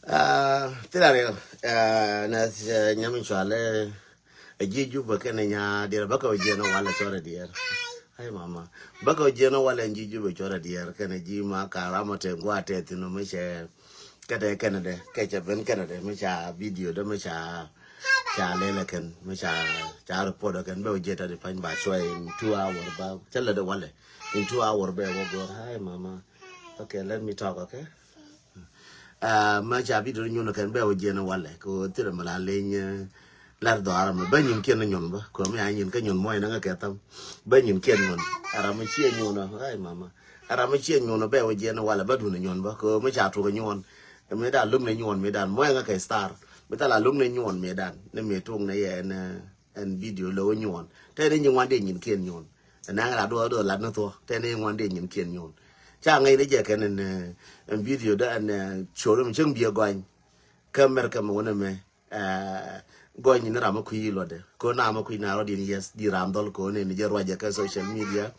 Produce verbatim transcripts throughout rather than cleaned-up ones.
Ah, thil ariɛl, ah, na, ah, nyam in cual, eh, a ji̱ Jubɛ kɛnɛ nya diɛr bäkɛ wä jiɛn walɛ cɔrɛ diɛr. Ai mama. Bäkɛ wä jiɛn walɛ ji̱ Jubɛ cɔrɛ diɛr kɛnɛ ji̱ ma ka ramɔ te gua te thin mi cɛ kɛ te kɛnɛ dɛ kɛ cɛ ben kɛnɛ dɛ mi ca video dɛ mi ca ca lɛlɛ kɛn mi ca ca report dɛ kɛn bɛ wä jiɛn ta di pany ba cuɛ in two hour ba cɛ lɛ dɛ walɛ in two hour bɛ wä gor. Ai mama. Okay, let me talk, okay? Ah, ma ca bi dor nyun kɛn bɛ wä jiɛn walɛ ko thil mi la leny, eh, lar dhɔara mi bä nyin kiɛn nyun bä ko mi a nyin kä nyun mɔy na ŋa kɛ tham bä nyin kiɛn nyun. Ara mi ciɛ nyun ai mama. Ara mi ciɛ nyun bɛ wä jiɛn walɛ bä dun nyun bä ko mi ca tuk nyun. Mi da lum ne nyun mi dan mɔy ŋa kɛ star mi tha la lum ne nyun mi dan ni mi tuk ne yɛ ɛn, eh, ɛn video lo nyuɔn. Tɛ ni nyi ŋuan di nyin kiɛn nyuɔn. Ɛn naŋ la duɔ duɔ lat ni thuɔ. Tɛ ni ŋuan di nyin kiɛn nyuɔn. Ca ŋäc ni jɛ kɛn ɛn, eh, ɛn video dä ɛn, eh, col mi cieŋ biɛ gɔny. Kä America mi wunɛ mɛ, eh, gɔny ni ram mi kui̱ luɔtdɛ. Ko na mi kui̱ na rɔ din yes di ram dhɔl ko ni ni jɛ ruacɛ kä social media.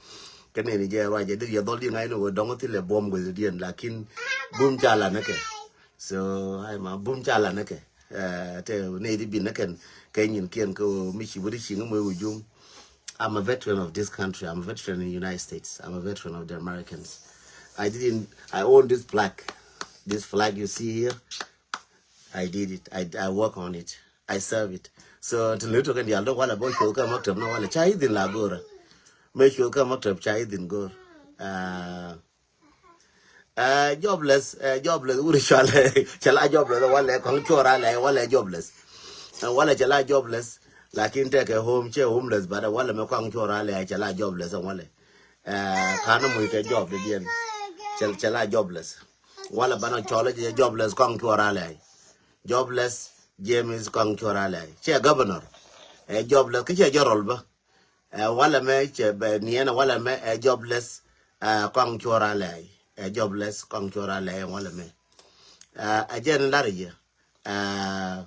Kä ni ni jɛ ruacɛ di yɛ dhɔl di ŋa̱c ni wä dɔŋ thilɛ buɔm gueth diɛn lakin bum ca la ni kɛ. So ai ma bum ca la ni kɛ. Eh, te ne di bin kɛn kɛ nyin kiɛn kɛ mi ci wuri ci ŋa mwe wujum. I'm a veteran of this country. I'm a veteran in the United States. I'm a veteran of the Americans. I didn't, I own this flag. This flag you see here, I did it. I, I work on it. I serve it. So to little kɛn dial dɔ wala bɔ show ka maktab na wala ca idin la gora. Me show ka maktab ca idin gor. Uh, Eh, jobless, eh, jobless, wuri cɔal, cɛ la jobless, walɛ kɔŋ cuɔra lɛ, walɛ jobless. Eh, walɛ cɛ la jobless, lakin tɛkɛ home, cɛ homeless, but walɛ mɛ kɔŋ cuɔra lɛ, cɛ la jobless, walɛ. Eh, kanɛ muc kɛ job di diɛn, cɛ, cɛ la jobless. Walɛ banɛ cɔl cɛ jobless, kɔŋ cuɔra lɛ. Jobless, James kɔŋ cuɔra lɛ. Cɛ governor, eh, jobless, ki cɛ jɛ rɔl bä. Eh, walɛ mɛ cɛ bɛ niɛn walɛ mɛ, eh, jobless, eh, kɔŋ cuɔra lɛ, eh, jobless kɔŋ cuɔra lɛ walɛ mɛ. Eh, a jɛn lar yɛ. Eh,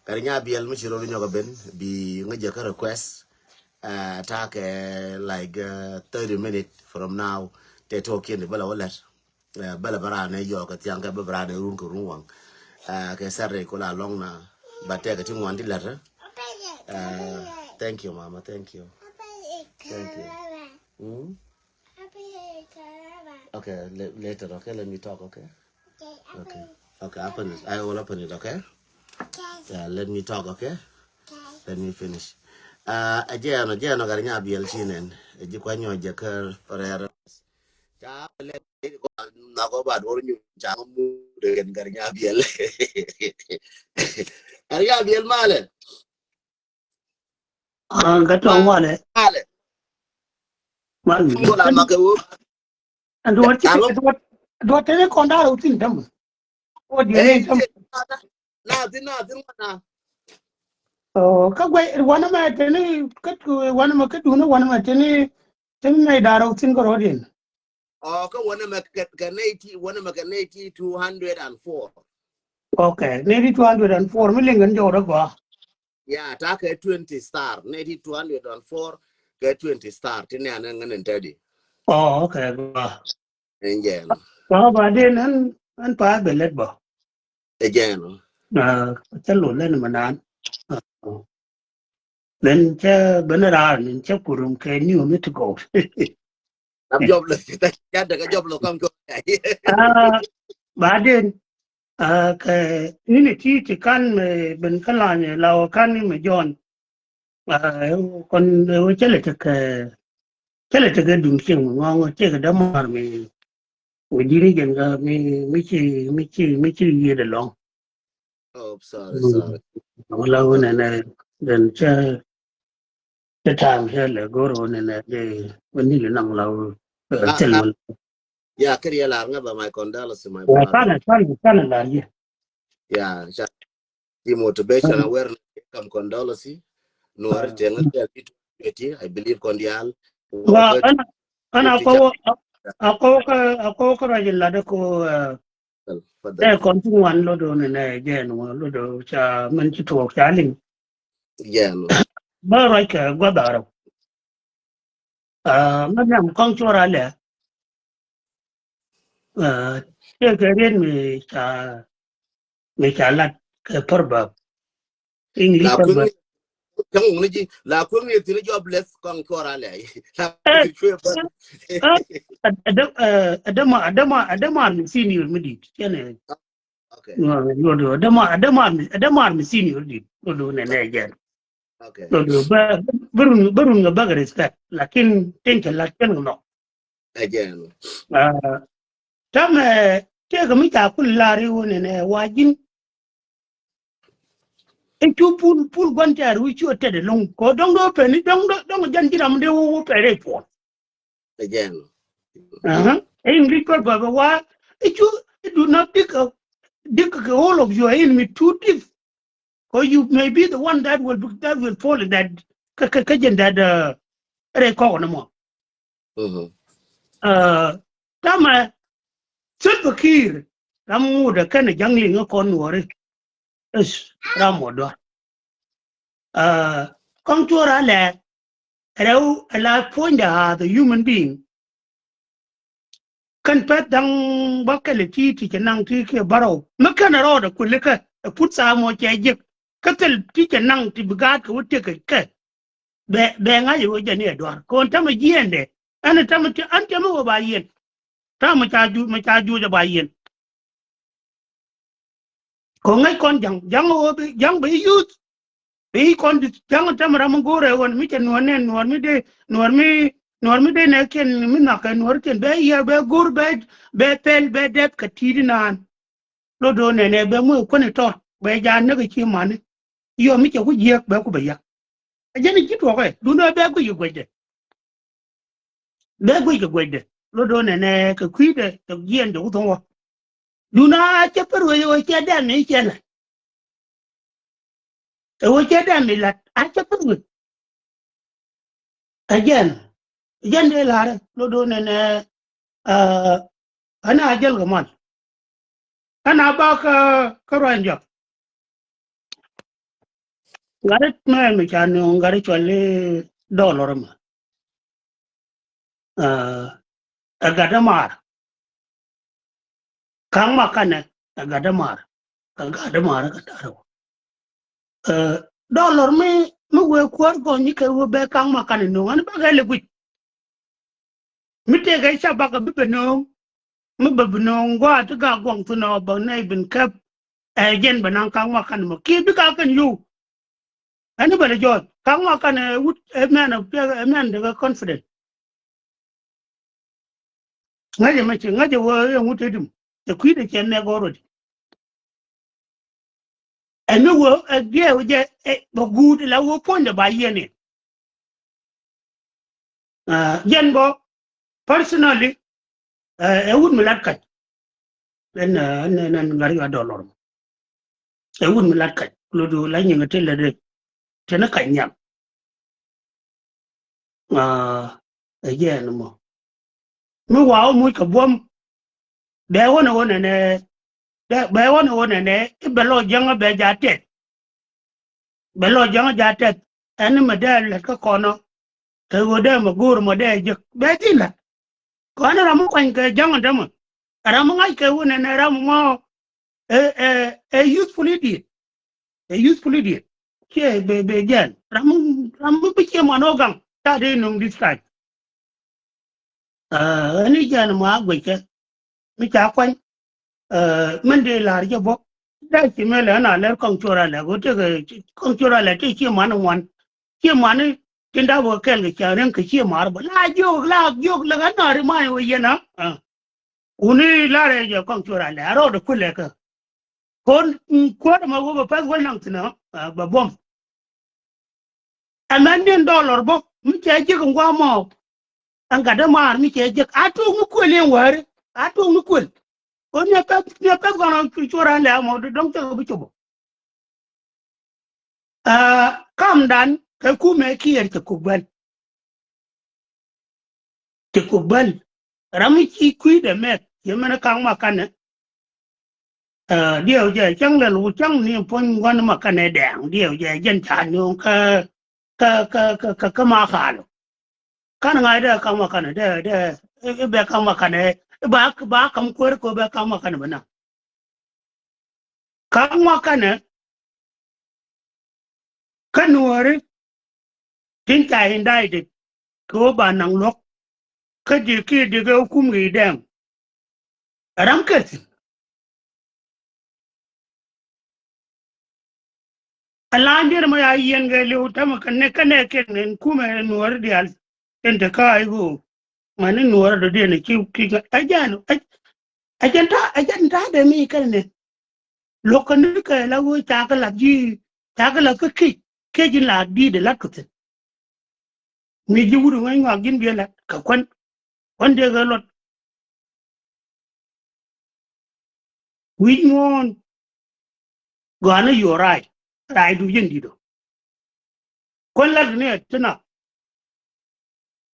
kari nya biɛl mi ci rol nyɔk ben bi ŋa jɛ ka request. Eh, ta kɛ like, eh, thirty minute from now. Tɛ tɔ kiɛn di bala walɛ. Eh, bala bɛ raan ɛ yɔɔk kɛ thiaŋ kɛ bɛ bɛ raan ɛ run kɛ run waŋ. Eh, kɛ sɛr rɛy kula lɔŋ na ba tɛk ti ŋuan ti lɛt. Eh, thank you, mama, thank you. Thank you. Mm? Okay, la-, later, okay, let me talk, okay? Okay. Okay, open it. I will open it, okay? Yeah, let me talk, okay? Let me finish. Uh, again, again, I got a biɛl chinen. Ɛ ji̱ kuanyɔ jɛ kär rɛr. Ca lɛ na ko ba duɔr nyu ca mu de gen gar nya biɛl. Gar nya biɛl malɛ. Ah, ka tɔŋ malɛ. Malɛ. Malɛ. Ko la ma ke wo. An duɔr ci duɔr duɔr tene kɔn dar utin dam. O di ne dam. Na tin na tin na. Oh, ka gwe wana ma tene ka wana ma ka duna wana ma tene tene na dar utin ko rodin. Oh, ka wana ma ka, ka ninety, wana ma ka ninety two hundred and four. Okay, ninety two hundred and four million gan jɔw da gwa. Yeah, ta ka twenty star, ninety two hundred and four ka twenty star, ti ne an ngan en tadi. Oh, okay, gwa. Enjen. Gwa ba den an, an pa belet ba. Enjen. Ah, ta lo len manan. Ah. Then cɛ ben raar ni cɛ kurum kɛ new mi ti gɔw. Ab job lɛ, cɛ dɛ kɛ job lɛ kɔn kɛ. Ah, ba den, ah, kɛ ni ni ti ti kan mɛ ben kä lany la wä kan ni mɛ John. Ah, kɔn wä cɛ lɛ tekɛ, cɛ lɛ tekɛ duŋ cieŋ mɛ ŋɔŋ cɛ kɛ dɛ mar mɛ. Wä ji̱n i̱ jɛn kä mi, mi ci, mi ci, mi ci yiëëd ɛlɔ̱ŋ. Oh, sorry, sorry. Wä la wä nɛnɛ den cä, cä ta̱a̱ŋ cä lɛ go̱r wä nɛnɛ de wä ni lɛ naŋ la wä, eh, ah, thil ah, wä. Yeah, kiri yɛ lar ŋa ba my condolence, my brother. Kanɛ, kanɛ, kanɛ lar yɛ. Yeah, ca Ti motivation awareness kam condolence. Nuɔr tiɛŋ a dial ti tueti, I believe kɔn dial. Wa, ana, ana ko, a ko ka, a ko ka raj la de ko, eh, eh, kɔn ti wan lo do ne ne jen wa lo do ca men ci tuok ca liŋ. Jen. Ba raj ka gwa daro. Ah, ma nyam kɔŋ cuɔr alɛ. Ah, tëë kɛ riet mi ca, Mi ca lat kɛ proverb. English la kueŋ proverb. Ni cäŋ wuni ji̱ la kueŋ ni thi̱n jobless kɔŋ cuɔr a lɛ. La kueŋ cuɛ bä. Adama adama adama mi senior mi dit. Kɛnɛ. Okay. Adama adama adama mi senior dit. Lodo nɛ nɛ jɛn. Okay. Lodo bä bärun bärun ŋa bä respect. Lakin tin kɛ lat kɛn ŋa nɔ. Ɛ jɛn. Tamɛ tëëkɛ mi ca kul lar i̱ wunɛ nɛ wa ji̱n. I̱ cu pul pul gua̱n tɛɛr wi̱c cu tɛt ɛlɔ̱ŋ kɛ dɔ̱ŋ dee wä pɛn i̱ dɔ̱ŋ dɔ̱ŋ jɛn ji̱ ram dee wä wä pɛn rɛy puɔl. Ɛ jɛn. I̱ ŋi̱c kɔr bä bɛ wa i̱ cu i̱ do not dig a dig a hole of your enemy too deep. Cause you may be the one that will be, that will fall in that kä kä kä jɛn that rɛy kɔk ni mɔ. Tamɛ Salva Kiir ram ŋut ɛ kɛn ɛ ja̱ŋ liŋ ɛ kɔn nuɔri. Is ram mɔ duar. Kɔn cuɔr a lɛ rɛw ɛ la puɔ̱nydɛ as a human being. Kɛn pɛth da̱ŋ bä kɛl ɛ ti ti cɛ naŋ ti kiɛ bärɔw mi kɛn ɛ rɔɔdɛ kulikä ɛ put thaa mɔ cɛ jiäk. Kä thil ti cɛ naŋ ti bi gaat kɛ wä tiek kɛ kɛ. Bɛ bɛ ŋa̱c ɛ wee jɛ ni ɛ duar kɛ ɣän tämɛ jiɛɛndɛ. Ɛn ɛ tämɛ ti ɛn tiɛmɛ wee ba yiɛn. Tämɛ ca juuc mɛ ca juuc ɛ ba yiɛn. Kɛ ŋäc kɔn ja̱ŋ ja̱ŋ ɣöö bi ja̱ŋ bi yuth. Bi kɔn ja̱ŋ tämɛ ram mi go̱o̱rɛ ɣän mi cɛ nuɔ̱ɔ̱r nɛn nuɔ̱ɔ̱r mi dee nuɔ̱ɔ̱r mi nuɔ̱ɔ̱r mi dee nɛ kiɛn mi nhɔakɛ nuɔ̱ɔ̱r kiɛn bɛ yiɛk bɛ go̱o̱r bɛ bɛ pɛl bɛ dɛp kɛ ti̱i̱t inaan. Lot do̱o̱n nɛnɛ bɛ muɛ kuäni tɔt bɛ jaa näk i̱ ci mani. Yɔ mi cɛ ku jiääk bɛ ku bɛ yak. A jɛn i̱ ji̱ tuɔkɛ duundɛ bɛ guic kɛ guecdɛ. Bɛ guic kɛ guecdɛ lot do̱o̱n nɛnɛ kɛ kui̱dɛ kɛ jiɛn jɛ ku tho̱ŋ wä. Duundɛ a cɛ pär wec ɛ wec cɛ dɛm i̱ cɛ la̱t. Ɛ wec cɛ dɛm i̱ la̱t a cɛ pär wec. Ɛ jɛn ɛ jɛn dee la̱rä lot do̱o̱n nɛnɛ. Ɛn a jäl kɛ mal. Ɛn a bak kä ruany jɔk. Ŋa̱t mɛ mi ca nööŋ ŋa̱t cuali dɔlɔr mɛ. Ɛ gat dämaar. Ka̱ŋ ma kanɛ ɛ gat dämaar. Ɛ gat dämaar ɛ gat dämaar. Dɔlɔr mi mi wee kuäär gɔny kɛ wee bɛ ka̱ŋ ma kanɛ nööŋ ɛn bakɛ lɛ guic. Mi tëëkɛ ca bakɛ bi bɛ nööŋ mi bɛ bi nööŋ gua̱a̱t ti gak guɔ̱ŋ thin ɔ bɛ nɛy bin käp. Ɛ jɛn bɛ naŋ ka̱ŋ ma kanɛ mɔ kiɛ bi ka kɛn yow. Ɛn ni bɛ lɛ jɔɔc ka̱ŋ ma kanɛ wut ɛ mɛn ɛ mɛn tekɛ confident. Ŋäcɛ mɛ ci ŋäcɛ wee ɛŋu te dim. Te kui̱dɛ cɛ mɛk already. Ɛn mi wee ɛ giɛɛw jɛ ɛ bɛ guut la wee puɔ̱nydɛ ba yiɛn in. Jɛn bɔ personally ɛ wut mi lat kac. Ɛn ɛn ɛn ŋa̱r yua dɔlɔr. Ɛ wut mi lat kac lodo la nyiŋ ɛ te lät ɛ te ni kac nhiam. Ɛ jɛ ɛn mɔ mi wa wä muc kɛ buɔ̱m. Bɛ wä ni wä nɛnɛ bɛ wä ni wä nɛnɛ i̱ bɛ lɔ jäŋä bɛ ja tɛth. Bɛ lɔ jäŋä ja tɛth ɛn ni mɛ dee lät kä kɔnɔ. Kɛ ɣöö dee mɛ go̱o̱r mɔ dee jek bɛ ji̱ la̱t. Kɔn ram mi kuany kɛ ja̱ŋ dämä. Ram mi ŋa̱c kɛ wun ɛn ram mɔ ɛ ɛ ɛ youthful idiot. Ɛ youthful idiot. Ciɛ bɛ bɛ jɛn ram mi ram mi bi ciɛ man wä gaŋ. Ta dee nuŋ this time. Ɛn i̱ jɛn mɔ a guɛckɛ mi ca kuany. Min dee la̱r jɛ bä dee ci mëë lɛ ɛn a lɛr kɔŋ cuɔr a lɛ ɣöö tëkɛ kɔŋ cuɔr a lɛ tëë ciɛ man ŋuan. Ciɛ man tin dap wä kɛl kɛ ca reŋ kɛ ciɛ mar bä la jiök la jiök lɛ ɣän a ri ma̱a̱c wä yɛn a. Wuni la rɛy jɛ kɔŋ cuɔr a lɛ a rɔɔdɛ kulɛ kä. Kon kuäär ma wä bä pɛth wä naŋ thin a bɛ buɔ̱m. Ɛmɛn niɛn dɔlɔr bä mi cɛ ji̱k in gua̱a̱ mɔ. Ɛn gat dämaar mi cɛ ji̱k a tuɔk ni kuël yɛn wäri a tuɔk ni kuël. Ɣöö ni a pɛth ni a pɛth kɔn a cuɔr an lɛ amɔ dɔ̱ŋ cɛ kɛ bi cop bä. Kamdan kɛ kumɛ kiɛɛr cɛ kuk bäl. Cɛ kuk bäl ram mi ci kui̱dɛ mɛk yɛ mɛn ka̱ŋ ma kanɛ. Diɛw jɛ cäŋ lɛl wut cäŋ ni puɔ̱ny ŋuan ma kanɛ dɛɛŋ diɛw jɛ jɛn ca nööŋ kä kä kä kä kä ma kalo. Kan ŋa̱c dee ka̱m wa kanɛ dee dee i̱ bɛ ka̱m wa kanɛ i̱ ba ba ka̱m kuäär kɛ bɛ ka̱m wa kanɛ bɛ naŋ. Kä ŋuakanɛ kä Nuääri tin ca indicted kɛ ɣöö ba naŋ luɔ̱k kä di kiɛ di kɛ kum kɛ idɛɛŋ. Ram kɛ thi̱n. A la̱a̱n diɛn mɔ ya yiɛn kɛ li̱w tämɛ kɛ nɛ kɛ nɛ kɛn ɛn kumɛ Nuääri diaal. Ɛn te kä a i̱ ɣöö ŋa̱ni Nuääri dɔ̱diɛn ɛ ci ki̱ ɛ jɛn ɛ jɛn ta̱a̱ ɛ jɛn ta̱a̱ dee mi kɛn nɛ. Lo̱k kä ni kɛ la wee ca kɛ lath ji̱ ca kɛ lath kä kic kiɛ ji̱n la di̱i̱t ɛ la̱t kɛ thi̱n. Mi ji̱ wut ŋäc ŋɔak ji̱n biɛ la̱t kɛ kuän kuän dee kɛ luɔt. Wi̱c muɔ̱ɔ̱n gɔaa ni yuɔr rac rac du ji̱n di̱t ɔ. Kuän la̱t ni ɛ ti nath.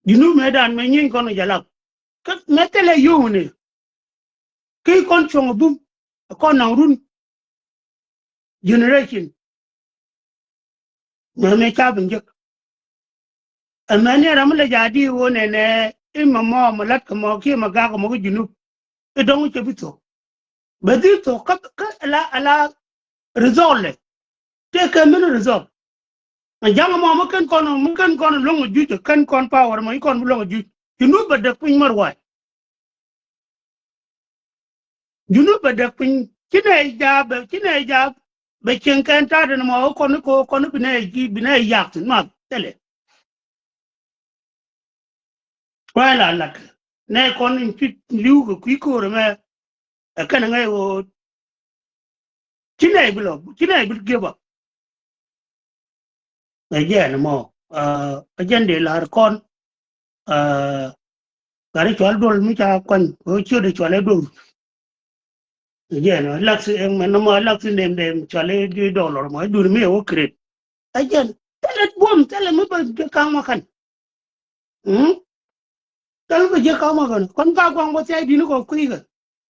Junub mëëdan mëë nyieny kɔn kɛ jɛ lak kä mëë thilɛ yio̱w ni. Ki kɔn cuɔ̱ŋ ɛ bum ɛ kɔn naŋ run generation. Mɛ mɛ ca bi jek. Ɛ mɛ ni ram mi lɛ ja di woo nɛ nɛ imɛ mɔ mɛ lat kɛ mɔ kiɛ mɛ gak mɔ kä Junub. I̱ dɔ̱ŋ cɛ bi thok. Bɛ dhil thok kä kä ala ala result lɛ. Tëë kɛ mini result. Ɛ ja̱ŋ mɔ mi ken kɔn mi ken kɔn luɔ̱ŋ juc ɛ ken kɔn power mɔ i̱ kɔn bi luɔ̱ŋ juc. Junub bɛ däk piny mär wa̱a̱. Junub bɛ däk piny ci nɛy ja̱a̱p bɛ ci nɛy ja̱a̱p bɛ cieŋ kɛn ta̱a̱ den mɔ kɔn ko kɔn bi nɛy bi nɛy yak thin math thilɛ. Kuɛ la lat nɛy kɔn in ci li̱w kɛ kui̱ ko̱o̱r ɛmɛ. Ɛ kɛn ŋäc ɣöö ci nɛy bi lɔ ci nɛy bi give up. Ɛ jɛn mɔ ɛ jɛn dee la̱r kɔn. Ɛ gari cual duɔl mi ca kuany ɣöö ciöt ɛ cual ɛ duɔl. Ɛ jɛn ɛ laksi ɛŋ mɛn mɔ ɛ laksi nem dee cual ɛ dee dɔlɔr mɔ ɛ dur mi ɛ wä kret. Ɛ jɛn thilɛ buɔm thilɛ mi bä kaŋ mɔ kan. Thil bä jiäk ka̱m ɛ kɛn kɔn ka gua̱ŋ bä thia̱y di̱t ni kɔ kui̱ kɛ.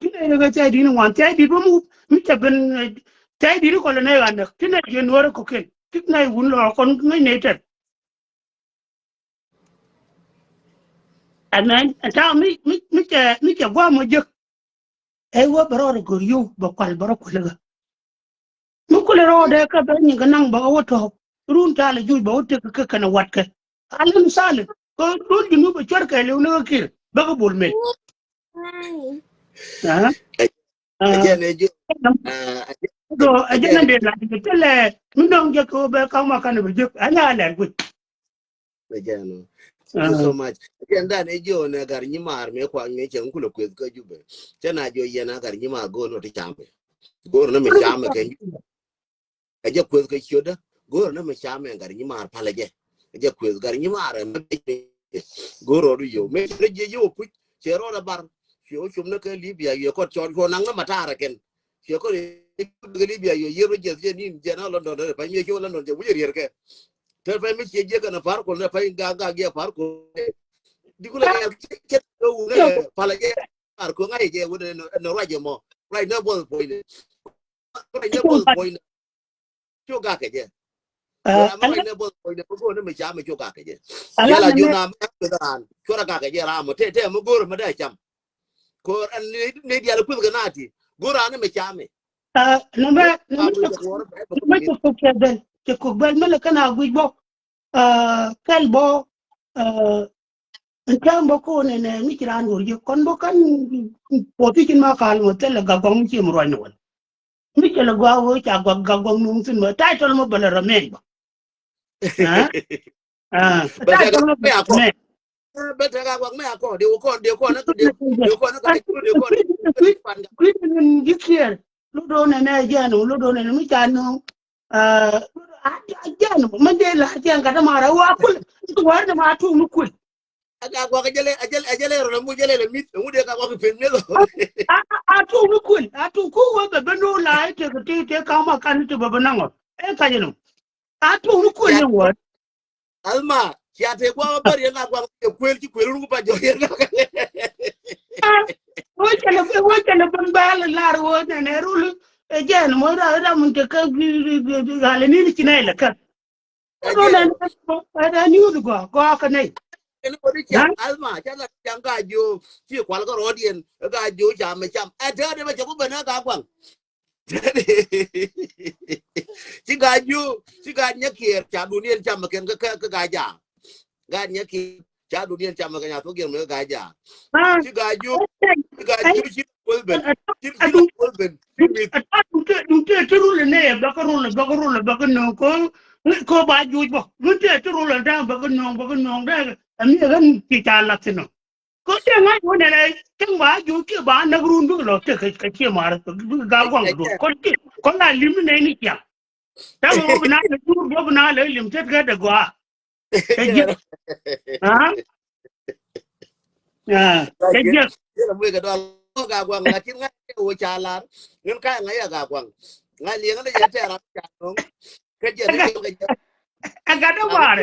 Ti nɛy rɛ kɛ thia̱y di̱t ni ŋuan thia̱y di̱t bä mi mi cɛ ben thia̱y di̱t ni kɔ lɛ nɛy ɣan näk ti nɛy jiɛ nuɔ̱ɔ̱rɛ kɔ̱kiɛn ti nɛy wun lɔɔr kɔn ŋäc nɛy tɛt. Ɛmɛn ɛn ta̱a̱ mi mi mi cɛ mi cɛ gua̱a̱m ɔ jiäk. Ɛ wä bɛ rɔɔdɛ go̱r yio̱w bɛ kual bɛ rɔ kuäl ɛ ɣä. Mi kulɛ rɔɔdɛ kä bɛ nyin kɛ naŋ bɛ kɛ wä tɔ̱ɔ̱k run ta̱a̱ lɛ juuc bɛ wä tëk kɛ kɛnɛ watkɛ. Alɛ mi tha̱a̱lɛ kɛ run Junub bɛ cuɛr kɛɛliw ni kä Kiir bɛ kɛ Bol Mel. Ɛ jɛn ɛ ji̱ ɛ jɛn ɛ dee la ti kɛ tɛlɛ mi nɔŋ jɛ kɛ wä bɛ ka̱m a kanɛ bɛ jek ɛ nya lɛl guic. Thank you so much. Again, dan ɛ jiɔ nɛ gar nyi maar mi kuak ni cɛ ŋu kulɛ kueth kä Jubɛ. Cɛ na jiɔ yɛn a gar nyi maar go̱o̱r ni ti camɛ. Go̱o̱r ni mi camɛ kɛ Jubɛ. Ɛ jɛ kueth kɛ ciötdä. Go̱o̱r ni mi camɛ gar nyi maar palɛ jɛ. Ɛ jɛ kueth gar nyi maar ɛ mɛ go̱o̱r rɔɔdu yio̱w. Mi cɛ jiɛ yio̱w puc cɛ rɔɔdɛ bar. Ciɛ wä cum ni kɛ Libya yɛ kɔt cɔɔd kuɔ naŋ ni matar ɛ kɛn. Ciɛ kɔn i̱ kɛ Libya yɛ yier wä jiɛth jɛ ni̱n jɛ na London rɛ pay mi ciɛ wä London jɛ wi̱cɛ riɛr kɛ. Tɛr pay mi ciɛ jiɛ kɛn a par kol rɛ pay gak gak jɛ par kol. Di kulɛ kɛ cɛ kɛ wun rɛ pal jɛ par kol ŋa̱c jɛ wun rɛ nɔ ruac jɛ mɔ. Ruac nɛ buɔth puɔ̱ny nɛ. Ruac nɛ buɔth puɔ̱ny nɛ. Cu gak kɛ jɛ. Ram mi ruac nɛ buɔth puɔ̱ny nɛ mi go̱o̱r ni mi cam mi cu gak kɛ jɛ. Yala ju nam ɛn kueth ran cuɔr a gak kɛ jɛ ram mɔ tɛ tɛ mi go̱o̱r mi dee cam. Ko̱r ɛn ni diaal kuth kɛ na ti go̱r an mi cami. Nɛmɛ nɛmɛ cɛ kok bɛl cɛ kok bɛl mɛ lɛ kɛn a guic bɔ. Kɛl bɔ ɛn tɛm bɔ ko nɛ nɛ mi ci ran wor yek kɔn bɔ kan position ma kal mɔ thilɛ gak gɔŋ mi ci mi ruac ni wal. Mi cɛ lɛ gua wee ca gua gak gua nuŋ thin mɛ title mɔ bɛ lɛ remain bä. Bɛ tɛk gak mɛ akɔ. Bɛ tɛk gak mɛ akɔ. Di wä kɔn di kɔn di kɔn di kɔn. Kui̱ min ji̱ kiɛɛr. Lodoo nɛ nɛ jɛn wä lodoo nɛ mi ca nuŋ. Jɛn wä mi dee la jɛn ka tamara wä kul. Wä ni ma tuŋ ni kul. Ɛ ka guak ɛ jɛlɛ ɛ jɛlɛ ɛ jɛlɛ rɔ lɛ mu jɛlɛ lɛ mit ɛ mu dee ka guak pen mi lɔ. A a a tuk ni kuel a tuk ku wä bɛ ben ni wä la ɛ tek tek tek ka ma kan ni tek bɛ ben naŋɔ ɛ ka jɛ nɔ. A tuk ni kuel ni wä. Alma cia te guak bä riɛn la guak ɛ kuel ci kuel run ku pa jɔ riɛn la. Wä cɛ lɛ wä cɛ lɛ ben bɛ lɛ lar wä nɛ nɛ rul ɛ jɛn mɔ ra ra mun te kä ɣalɛ ni ni ci nɛ lɛ kä. Ɛn kɔn i̱ ciaŋ Alma ca la ciaŋ ka jiö ci kual kä rɔɔdiɛn ka jiö ca mɛ cam ɛ tɛk dee mɛ cɛ ku ben ɛ ka guaŋ. Ci Gaa Juuk, ci Gaa Nyakiɛɛr, ca duniɛn cam kɛn kä, kä, kä Gaa Jaak. Gaa Nyakiɛɛr, ca duniɛn cam kɛn nya thok yɛn mi kä Gaa Jaak. Ci Gaa Juuk, ci Gaa Juuk, ci Kuoth ben, ci, ci Kuoth ben, ci mith. Duŋ tëë, duŋ tëë, ti rul nɛ, bäkä rul, bäkä rul, bäkä nööŋ ko, ko ba juuc bä. Duŋ tëë, ti rul nɛ, bäkä nööŋ, bäkä nööŋ dɛ, ami ɣän ci ca lath thin nɔ. Ko tëë ŋa̱c wä nɛnɛ, tëë ba juuc kiɛ ba näk run bikɛ lɔ tëë kɛ, kɛ ciɛ mar, bikɛ Gaa Guaŋ duɔ̱ɔ̱r. Kɔn ti, kɔn la lim ni nɛy ni ciaŋ. Ta̱a̱ mɛ wä bi na lɛ juur, wä bi na lɛ lim tet kɛ dɛ gɔaa. Kɛ jiɛk. Ah? Ah, kɛ jiɛk. Yɛn a muec kɛ dɔl Gaa Guaŋ, lakin ŋa̱c kɛ wä ca lar. Ŋän ka ŋa̱c a Gaa Guaŋ. Ŋa̱c liɛŋä lɛ yɛ tɛɛr a ca no̱o̱ŋ. Kɛ jiɛk, kɛ jiɛk, kɛ jiɛk. Ɛ gat dämaar.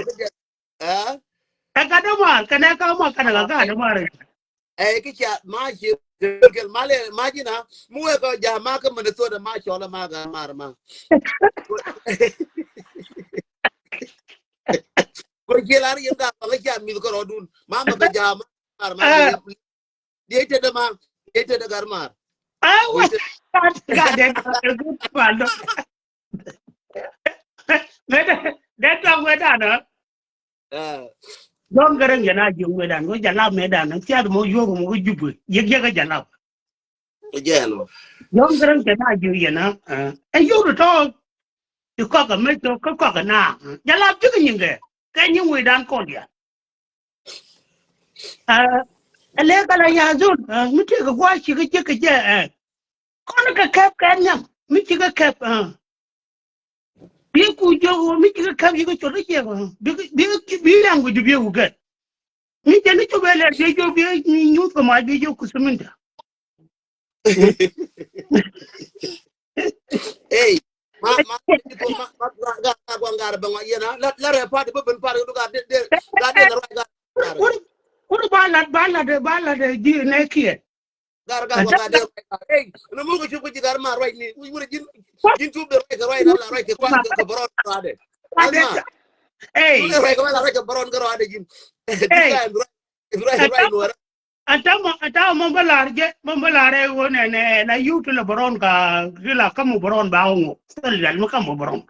Ɛ? Ɛ gat dämaar, kɛnɛ kä ma kɛnɛ kä gat dämaar. Ɛ, ki cia ma ci kel ma lɛ ma ci na, mi wee kɛ ja ma kä Minnesota ma cɔl ma Gat Maar ma. Ko ci lar yɛn Gat Maar cia mith kɛ rɔɔdun. Ma ma bɛ ja ma Gat Maar ma. Ɛ. Diɛ tɛ dɛ ma, diɛ tɛ dɛ Gat Maar. Ɛ, wee. Gat, gat dɛ, gat dɛ, gat dɛ. Ŋuɛ̈tdan, dee tɔŋ ŋuɛ̈tdan ɛ. Ɛ. Jɔ̱ɔ̱n Gäräŋ jɛ na jiök ŋuɛ̈tdan, ŋuɛ̈t jalap ŋuɛ̈tdan, thiath mɔ yuɔ̱k mɔ kä Jubɛ, yiëk yiëk kä jalap. Jɛn ɔ. Jɔ̱ɔ̱n Gäräŋ jɛ na jiök yɛn ɛ, ɛ yio̱w tɔ̱tɔ̱. Ti kɔk ɛ mec thok, kä kɔk ɛ na. Jalap ji̱ kɛ nyiŋkɛ, kɛ nyiŋ ŋuɛ̈tdan kɔn diaal. Ɛ, ɛ lɛ kɛ la ya zol, ɛ, mi tëëkɛ gua̱a̱th cikɛ jiäk kɛ jɛ, ɛ. Kɔn kɛ kɛp kɛ nhiam, mi cikɛ kɛp, ɛ. Bi ku jiök ɣöö mi cikɛ kɛp yikɛ cot kä ciɛk, ɛ. Bi, bi, bi language bi ku gɛt. Mi jɛ ni cop ɛ lɛ bi jiök bi nyuth kɛ mac bi jiök ku siminta. Ey, ma, ma, ma, ma, Gat, Gat Guaŋ, Gat bɛ ŋɔ yɛn a, la, la rɛ party bä ben party du Gat de, de, Gat de na ruac Gat. Wur, wur ba lat, ba lat, ba lat ji̱ nɛ kiɛ. Gat, Gat Guaŋ, Gat de ruac Gat. Ey, na muk cuk ji̱ Gat Maar ruac ni, wur, wur ji̱n, ji̱n cuk de ruac kɛ ruac na la ruac kɛ kuan kɛ, kɛ bärɔn ruac de. Gat Maar. Ey. Cuk de ruac kɛ ruac la ruac kɛ bärɔn kɛ ruac de ji̱n. Ey. This time, ruac, ruac, ruac Nuäärä. Ɛ ta̱a̱ mɔ, ɛ ta̱a̱ mɔ bä la̱r jɛ, mɔ bä la̱r ɛ ɣöö nɛnɛ, ɛ la yio̱w ti la bärɔn ka, ti la kam mɔ bärɔn ba ɣöö ŋok. Thil rial mi kam mɔ bärɔn.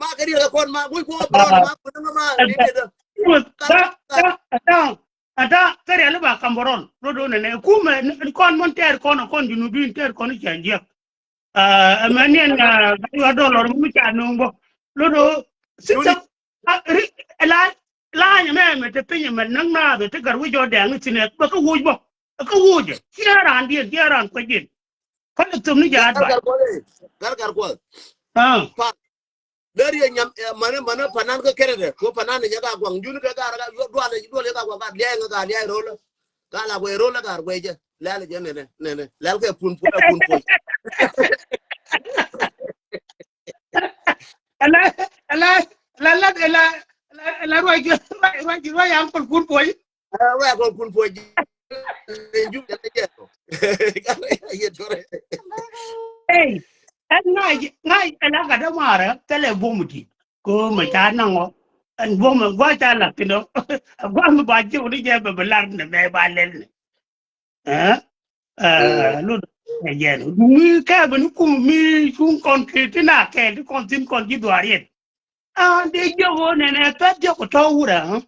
Ma kɛ rial kɔn ma, wec kuɔk bärɔn ma, kuɔk ma, ɛ, ɛ, ɛ, ɛ ta̱a̱, ɛ ta̱a̱, ɛ ta̱a̱, kä rial ba kam bärɔn. Rot ɣöö nɛnɛ, kumɛ, kɔn mɔn tɛɛr kɔn, kɔn Junubin tɛɛr kɔn i̱ ca jiäk. Ɛ, ɛ mɛn yɛn, ɛ, gat yua̱r dɔlɔr mi ca nööŋ bä. Lot ɣöö, system, a, ri, la, la, nyɛ mɛ, mɛ te piny, mɛ näk naath, te gat wi̱c jɔɔdɛŋ i̱ thi̱n ɛ, bɛ kä woc bä. Ɛ kä woc ɛ. Ciɛ raan diɛn, ciɛ raan kuecdiɛn. Kä lɛ thöm ni jɛ advice. Gat Gat Kuɔth, ɛ. Gat Gat Kuɔth. Ah. Deri yɛ nyam, ɛ, mani, mani panan kä Canada. Ko panan ni nyɛ Gat Guaŋ. Juni kɛ Gat, Gat, dual, dual yɛ Gat Guaŋ, Gat liay ŋa, Gat liay rol. Gat la guɛ rol, Gat guɛ jɛ. Lɛl jɛ nɛnɛ, nɛnɛ. Lɛl kɛ pun, pun, pun, pun. Ala, ala, ala, ala, ala, ruac, ruac, ruac, ruac, uncle kun puɔy. Ɛ, ruac, uncle kun puɔy. Ɛ, ju, ɛ, jɛ. Yɛ tore. Ey, ɛn ŋa̱c, ŋa̱c, ala gat dämaarä, thilɛ buɔ̱m ti. Ko mɛ ca naŋ ɔ. Ɛn buɔ̱m ɛ gua̱c ca lath thin ɔ. Ɛ gua̱c mi ba jiök ni jɛ bɛ bi lar ni mɛ ba lɛl ni. Ɛ? Ɛ, ɛ, lot ɛ jɛn. Mi kɛ bɛ ni kum mi cuŋ kɔn kɛ ti na kɛ ti kɔn thin kɔn ji̱ dhuaar yɛn. Ɛ, dee jiök ɣöö nɛnɛ pɛt diɔk kɛ tɔ̱ wurɛ, ɛ?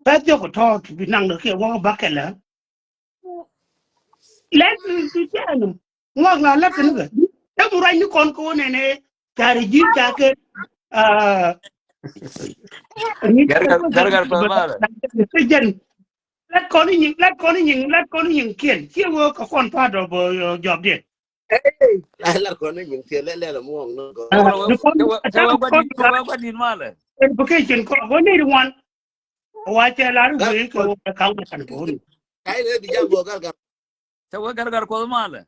Pɛt diɔk kɛ tɔ̱ ti bi naŋ dɔ kiɛ wäk bäkɛl, ɛ? Lɛt ti, ti jɛn. Ŋuak la lät kɛn kɛ. Te mi ruac ni kɔn kɛ ɣöö nɛnɛ. Cari ji̱ ca kɛ, ah, Gat Gat, Gat Gat Kuɔth malɛ. Jɛn. Lat kɔn i̱ nyiŋ, lat kɔn i̱ nyiŋ, lat kɔn i̱ nyiŋ kiɛn. Ciɛ wee kɛ kɔn part of, uh, job diɛn. Ey, lat kɔn i̱ nyiŋ kiɛn, lɛ, lɛ, lɛ muɔŋ nɔ kɔ. Ah, ni kɔn, cɛ wee, cɛ wee gua̱di̱n, cɛ wee gua̱di̱n malɛ. Education kɔ, go need one. Wa cɛ lar wee kɛ wee kaŋ kan kɔn. Kai ne bi jam bɔ Gat Gat. Cɛ wee Gat Gat Kuɔth malɛ.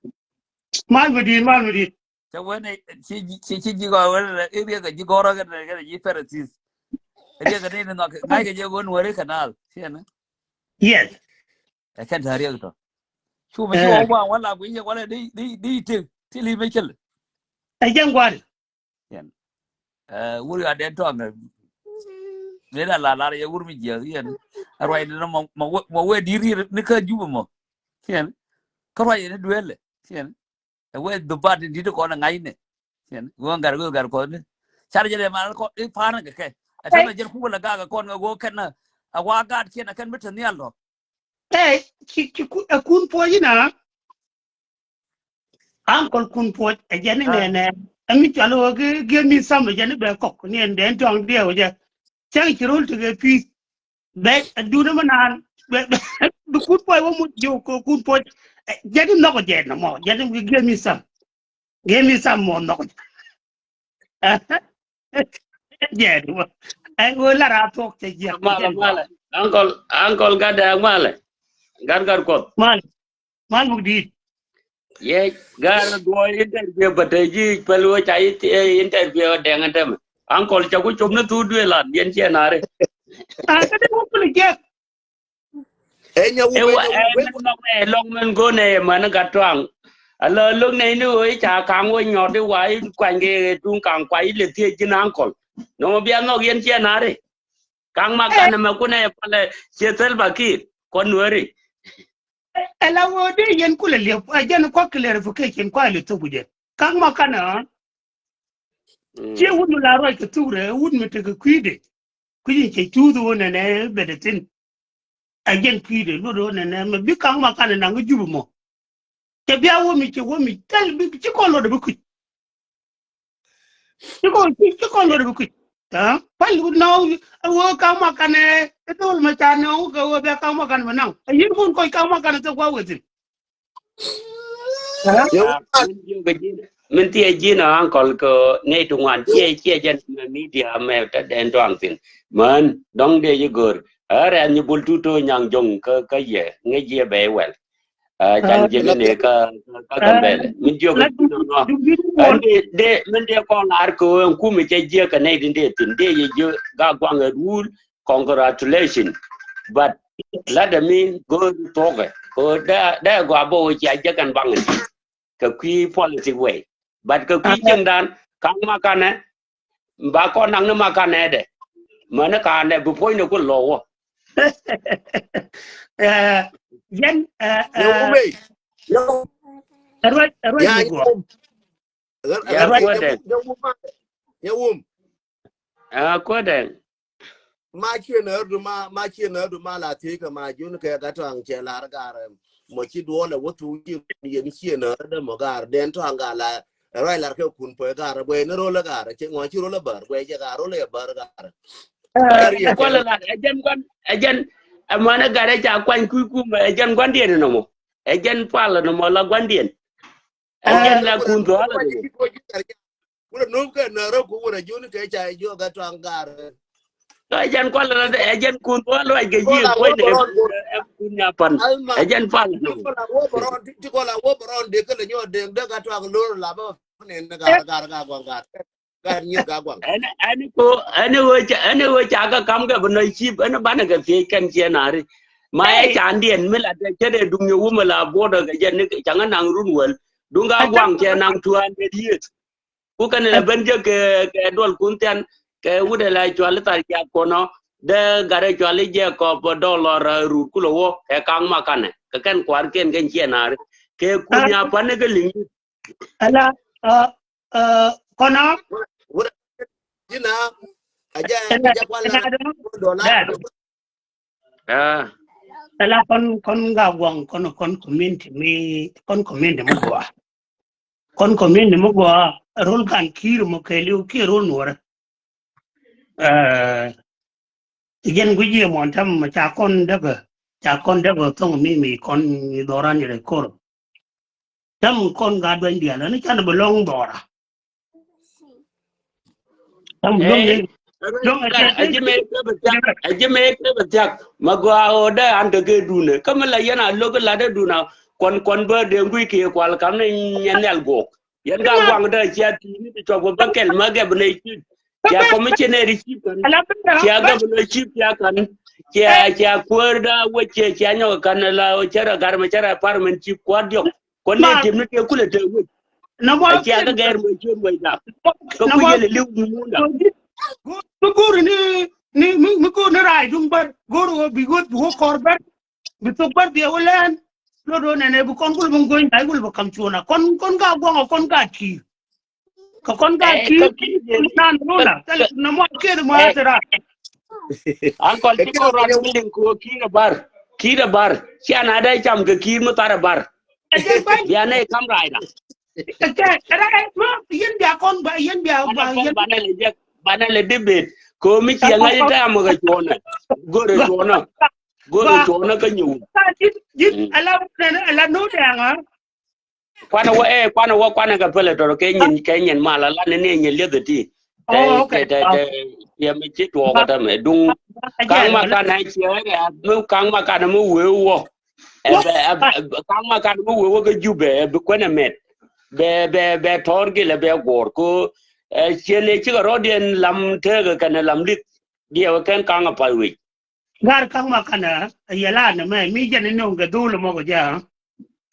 Mal mi di̱i̱t, mal mi di̱i̱t. Cɛ wee ni ci, ci, ci ji̱ gɔr wee ni area kɛ ji̱ gɔr kɛ ni, kɛ ni ji̱ Pharisees. Area kɛ ni ni nhɔk ŋa̱c kɛ jɛ ɣöö Nuääri kɛ naal. Ciɛ ni. Yes. Ɛ kɛn ta̱a̱ riɛk tɔ. Cu mi ci wä gua̱a̱ŋ wä la gui̱c yɛ wä lɛ di, di, di ti, ti li mi cil. Ɛ jɛn gua̱a̱ri. Yɛn. Ɛ, wur ya dee tɔŋ, ɛ, mi da la lar yɛ wur mi jiɛk, yɛn. Ɛ ruac ni mɔ, mɔ wee, mɔ wee di rir ni kä Jubɛ mɔ. Yɛn. Kä ruac ni duel lɛ. Yɛn. Ɛ wee dhubat in di̱t kɔn ɛ ŋa̱cni. Ɣöö ŋa̱r ɣöö ŋa̱r kɔn ni. Car jɛ dee man kɔn i̱ pa̱a̱n kɛ kɛ. Ɛ tɛmɛ jɛn kukɛ lɛ gak ɛ kɔn ɛ ɣöö kɛn ɛ wa gaat kiɛn ɛ kɛn mi te nhial tɔ. Ɛ ci ci ku ɛ kun puɔ̱c inɔ. Uncle kun puɔ̱c ɛ jɛn ni nɛnɛ. Ɛ mi cual ɣöö gi gi̱i̱ mi sam ɛ jɛn ni bɛ kɔk ni ɛn dɛn tɔŋ diɛw jɛ. Cäŋ ci rol ti kɛ pi̱i̱th. Bɛ ɛ duuni mi naan bɛ bɛ bi kun puɔ̱c wä mut jiw kɛ kun puɔ̱c. Jɛn ni nhɔk jɛ nɔmɔ jɛn ni gi̱i̱ mi sam. Gi̱i̱ mi sam mɔ nhɔk. Jɛn wä. Ɛ wä lar a thuɔk cɛ jiɛk. Malɛ, malɛ. Uncle, uncle gat dɛ malɛ. Gat gat kuɔth. Malɛ. Mal muk di̱i̱t. Yɛ gar duɔɔy interview bä te ji̱ päl wä ca interview dɛŋ ɛn tämɛ. Uncle ca ku cop ni thuk duëë lan yɛn ciɛ na̱ri. A kä dee wä kul jiɛk. Ɛ nyɛ wä ɛ wä ɛ wä lɔŋ mɛn go̱n ɛ män gat tuaŋ. A lɔ lo̱k nɛy ni ɣöö i̱ ca ka̱ŋ wä nyɔɔt i̱ wa i̱ kuany kɛ tuŋ ka̱ŋ kua i̱ lɛ thiec ji̱n uncle. Nɔmɔ bia nhɔk yɛn ciɛ na̱ri. Ka̱ŋ ma kanɛ mɛ kunɛ palɛ ciɛ thil ba kiir kɔn nuɛri. Ɛ la wä dee yɛn kulɛ liɛp ɛ jɛn kua clarification kua liɛp thok wi̱cɛ. Ka̱ŋ ma kanɛ ɣän. Ciɛ wut mi la ruac kɛ thuk rɛ wut mi tekɛ kui̱dɛ. Kui̱dɛ cɛ cuuth wä nɛnɛ bɛt ɛ thin. Ɛ jɛn kui̱dɛ luɔt wä nɛnɛ mɛ bi ka̱ŋ ma kanɛ naŋ kä jup mɔ. Cɛ bia wä mi cɛ wä mi thil bi ci kɔn luɔt ɛ bi kui̱c. Ci kɔn ci ci kɔn luɔt bi kui̱c. Aa pal nɔ wä ka̱m ma kanɛ i̱ dhol ma ca nɔ wä kɛ wä bia ka̱m ma kanɛ bi naŋ a yi̱n kun kɔc ka̱m ma kanɛ thok wa wethin. Aa min jiök ji̱n min thiɛ ji̱n a uncle kɛ nɛy ti ŋuan ciɛ ciɛ jɛn mɛ media mɛ te dɛn tuaŋ thin. Män dɔ̱ŋ dee ji̱ gör ɛ rɛn nyi bul tuto nyaŋ jo̱ŋ kä kä yɛ ŋäc yɛ bɛ iwɛl. Can jiɛk ni kä kä Gambɛlɛ min jiök ɛ ji̱n ɔnɔ. Ɛn dee dee min dee kɔn lar kɛ ɣöö ɛn kumɛ cɛ jiɛk kɛ nɛy tin dee thin dee yɛ jiök Gak Guaŋ ɛ rule. Congratulation. But lat ɛ mi go̱o̱r thuɔkɛ kɛ ɣöö dee dee gɔaa bä ɣöö cia jiɛk kɛn baŋ in kɛ kui̱ politic way. But kɛ kui̱ cieŋdan ka̱ŋ ma kanɛ ba kɔn naŋ ni ma kanɛ dɛ. Mäni kanɛ bi puɔ̱nydɛ ku lɔ wä. Ɛ yɛn ɛ ɛ ruac ɛ ruac mi guɔ. Ɛ ruac ɛ kuädɛ. Ɛ kuädɛ. Ma ciɛ nääri du ma ma ciɛ nääri du ma la thiec kɛ ma jun kɛ Gat Tuaŋ cɛ lar gar. Mɔ ci duɔlɛ wä thuk ci yɛn ciɛ nääri dɛ mɔ gar dɛn Tuaŋ gar la. Ruac lar kɛ kun pɛ gar bɛ ni rol gar cɛ ŋɔ ci rol bär bɛ cɛ gar rol bär gar. Kualɛ lar ɛ jɛn guan ɛ jɛn ɛ mɔnɛ gar ɛ ca kuany kui̱ kumɛ ɛ jɛn guandiɛn nɔmɔ. Ɛ jɛn pal nɔmɔ la guandiɛn. Ɛ jɛn la kun thuɔ̱ɔ̱l. Kulɛ nup kɛ närä ku wurɛ jun kɛ ca jiök Gat Tuaŋ gar. Ɛ jɛn kual ɛ jɛn kun thuɔ̱ɔ̱l luac kɛ ji̱ kuec ni ɛ kun nya pan. Ɛ jɛn pal. Ti kɔl a wä bärɔn dee kɛ lɛ nyɔɔt dee dee Gat Tuaŋ lo̱r la bä nin gar gar gar guaŋ gar. Gar nyieth Gak Guaŋ. Ɛn ɛn ko ɛn ɣöö ca ɛn ɣöö ca kɛ kam kɛ bi nɔc cip ɛn banɛ kɛ thiec kɛn ciɛ na̱ri. Ma ɛ candiɛn mi la tɛ cɛ dee duŋ nyɛ wumɛ la border kɛ jɛn ni ca ŋä naŋ run wäl. Duŋ Gak Guaŋ cɛ naŋ two hundred years. Ku kɛn la ben jek kɛ kɛ duɔl kun thian kɛ wut ɛ la cual i̱ thar ciath kɔnɔ. Dee gat ɛ cual i̱ Jacob dollar rut kulɛ wä kɛ kaŋ ma kanɛ kɛ kɛn kua̱r kiɛn kɛn ciɛ na̱ri. Kɛ kun ya pa̱n ni kɛ liŋ. Ala kɔnɔ. Wut ɛ ji̱n a a jɛ a jɛ kual la dollar. Aa. Ala kɔn kɔn Gak Guaŋ kɔn kɔn community mi kɔn community mi gua. Kɔn community mi gua rol kan ki̱i̱r mɔ kɛɛliw kiɛ rol nuɔrɛ. Aa. Jɛn guic yɛ mɔn tam ca kɔn däkɛ ca kɔn däkɛ thoŋ mi mi kɔn mi dhɔran yɛ rɛ kor. Tam kɔn Gat Duany diaal ni can bi lɔŋ dhɔra. Tam dɔŋ ni dɔŋ a ji̱ mɛ kɛ bɛ thiak a ji̱ mɛ kɛ bɛ thiak ma gɔaa ɣöö dee an te kɛ duunɛ kä mi la yɛn a lo̱k lat dee duun a kuan kuan bä dee guic kɛ kual kam ni nyɛ nhial guɔk. Yɛn Gak Guaŋ dee cia ti̱i̱ ni ti cuɔp kɛ bä kɛl ma gɛp ni cip. Cia commissioner cip kan. Cia governor cip cia kan. Cia cia kuäär da wä cia cia nyɔk kan la cɛ rɛ gar mɛ cɛ rɛ apartment cip kua̱r diɔk. Kɔn ni tim ni tëë kulɛ tëë wec. A cia kä gɛr mɛ ciöt wec dap. Kä ku yɛl liw munda. Mi go̱o̱r ni ni mi go̱o̱r ni raay duŋ bär go̱o̱r wä bi wä bi wä kɔr bär. Bi thok bär bi wä lɛn. Lot wä nɛnɛ bi kɔn kul bi ŋuɔ̱ny da̱c kul bi kam cuɔ̱na. Kɔn, kɔn ka guaŋ ɔ kɔn ka ti̱i̱. Kɛ kɔn ka ti̱i̱. Nan rola. Thil nɛ mɔ kiɛt mɔ a thil ran. Ankɔl ci kɔn ran building ko ki̱i̱t a bar. Ki̱i̱t a bar. Cia na dee cam kɛ ki̱i̱t mi thar a bar. Bia nɛ kam raida. Kɛ kɛ kɛ yɛn bia kɔn ba yɛn bia ba yɛn. Banɛ lɛ jek banɛ lɛ debate. Ko mi cia ŋa̱c tɛ amɔ kɛ cuɔnɛ. Go̱rɛ cuɔnɛ. Go̱rɛ cuɔnɛ kä nyuur. Jin ala nɛn ala no dɛŋa. Kuanɛ wä ɛ kuanɛ wä kuanɛ kɛ pɛlɛ tɔrɔ kɛ nyin kɛ nyin mal ala ni ni nyin lieth ti. Tɛ tɛ tɛ tɛ yɛ mi ci tuɔɔk kä tɛmɛ duŋ. Kaŋ ma kanɛ ciɛ ɛ mi kaŋ ma kanɛ mi wee wä. Ɛ bɛ ɛ kaŋ ma kanɛ mi wee wä kä Jubɛ ɛ bi kuɛnɛ mɛt. Bɛ bɛ bɛ tɔɔr gilɛ bɛ guɔr ko. Ɛ ciɛ lɛ cikɛ rɔɔdiɛn lam tekɛ kɛnɛ lam lith. Diɛ wä kɛn kaŋ a pal wec. Gar kaŋ ma kanɛ a yɛ la nɛ mɛ mi jɛn ni nöŋ kɛ dhul mɔ kɛ jɛ.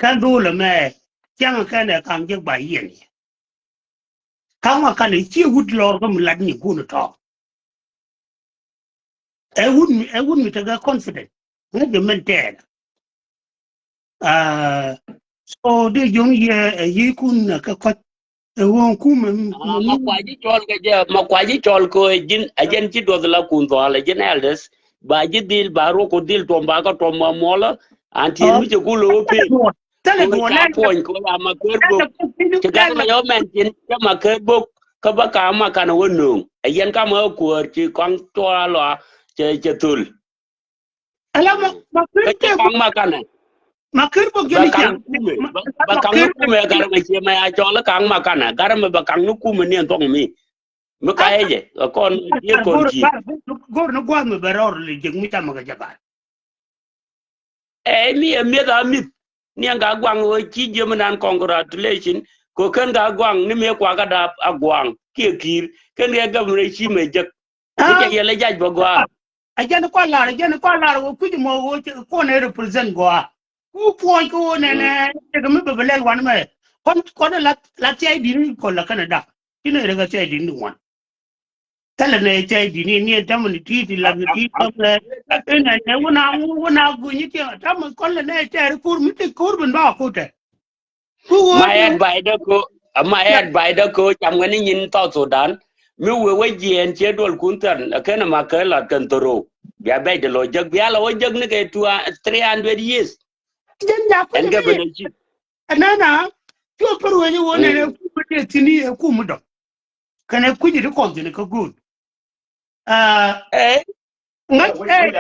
Kɛn dhul mɛ cäŋ kɛn ɛ kaŋ jek ba yiɛn. Kaŋ ma kanɛ ci wut lɔr kä mi lat ni kun tɔ. Ɛ wut mi ɛ wut mi tekɛ confident. Ŋäc jɛ mɛn tɛɛr. Aa so dee jo̱ŋ yɛ ɛ yi kun ɛ kɛ kɔc. Ɛ wä kum ma kuaci cɔl kɛ jɛ ma kuaci cɔl kɛ ɛ ji̱n ɛ jɛn ci duɔth la kun thɔal ɛ ji̱n elders ba ji̱ dhil ba ruɔk ku dhil tuɔm ba kä tuɔm ma muɔlä. An tiɛn mi cɛ ku lo̱ pin. Thilɛ duɔl ca puɔny kɛ ya ma ker bok. Ci gat la yɔ mɛn tin ca ma ker bok kä ba ka ma kan wä no̱o̱ŋ ɛ yɛn ka ma kuäär ci kɔŋ tuɔɔl a cɛ cɛ thol. Ala ma ma kir ke kaŋ ma kanɛ. Ma kir bok jeni kaŋ kume ba kaŋ kume garɛ ma cie ma ya cɔl kaŋ ma kanɛ garɛ ma ba kaŋ ni kume ni ɛn thɔŋ mi. Mi ka yɛ jɛ kɔn ye kɔn ci. Gor ni guath mi bɛ rɔr li jek mi ca ma ka jagar. Ɛ mi ɛ mieth a mith ni ɛn ka guaŋ wä ci jiɛ mi nan congratulation. Ko kɛn ka guaŋ ni mi kuakä dap a guaŋ kiɛ kiir kɛn kɛ gam rɛ ci mɛ jek. Ni cɛ yɛl ɛ jac bä gɔaa. A jɛn kɔn lar a jɛn kɔn lar wä kui̱c mɔ wä kuɔn ɛ represent gɔaa. Ku puɔc kä wä nɛnɛ cɛ kɛ mi bɛ bɛ lɛl wan mɛ. Kɔn kɔn la la thiay di̱t ni kɔn la kɛn ɛ dak. Ci nɛ rɛ kɛ thiay di̱t ni wan. Thilɛ nɛ thiay di̱t ni ni ɛ tämɛ ni ti̱i̱t ti lat ni ti̱i̱t tämɛ. Inɛ nɛ wä na wä na guny ni tiɛ tämɛ kɔn lɛ nɛ thiay ri kur mi ti kur bin ba kutɛ. Ma ɛt baydä ko ma ɛt baydä ko cam ŋäni nyin South Sudan. Mi wee wä jiɛɛn ciɛ duɔl kun thɛr kɛn ma kɛ lat kɛn thoro. Bia bɛc de lɔ jek bia la wä jek ni kɛ two three hundred years. Jɛn ja kui̱ ɛn kɛ ben ci. Ɛnɛna cuɔ pär wee ni wä nɛn ɛ kum dee thini ɛ kum dɔ. Kɛn ɛ kui̱ di kɔn thini kä good. Ŋäc ɛ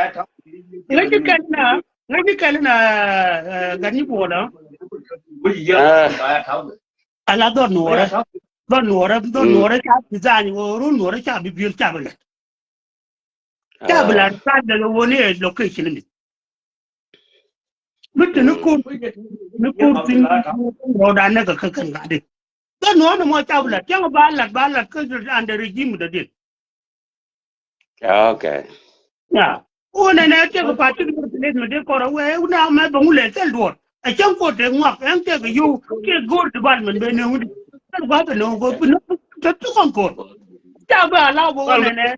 ŋäc kɛl na ŋäc kɛl na gat ni buɔlɔ. Ala dhɔr nuɔrɛ dhɔr nuɔrɛ dhɔr nuɔrɛ ca bi dhany wä run nuɔrɛ ca bi biöl ca bi lɛt. Ca bi lat ca lɛt wä ni ɛ location ni. Mi te ni kur ni kur thin rɔɔdan ni kɛ kɛ kɛn gat di. Dhɔr nuɔrɛ ni mɔ ca bi lat cäŋ ba lat ba lat kä under regime dɔ din. Okay. Ya. Wun ɛn ɛ tiɛk pa tik mi ti leth mi dee kɔrɔ wee wun a mɛ bɛ ŋu lɛ thil duɔt. Ɛ cäŋ kɔt tɛ ŋuak ɛn tiɛk yow tiɛk go̱o̱r development bɛ nööŋ di. Thil gua̱th bɛ nööŋ go̱o̱r bi nööŋ tɛ thuk kɔn ko̱r. Ca bɛ a law bɛ wun ɛn ɛ.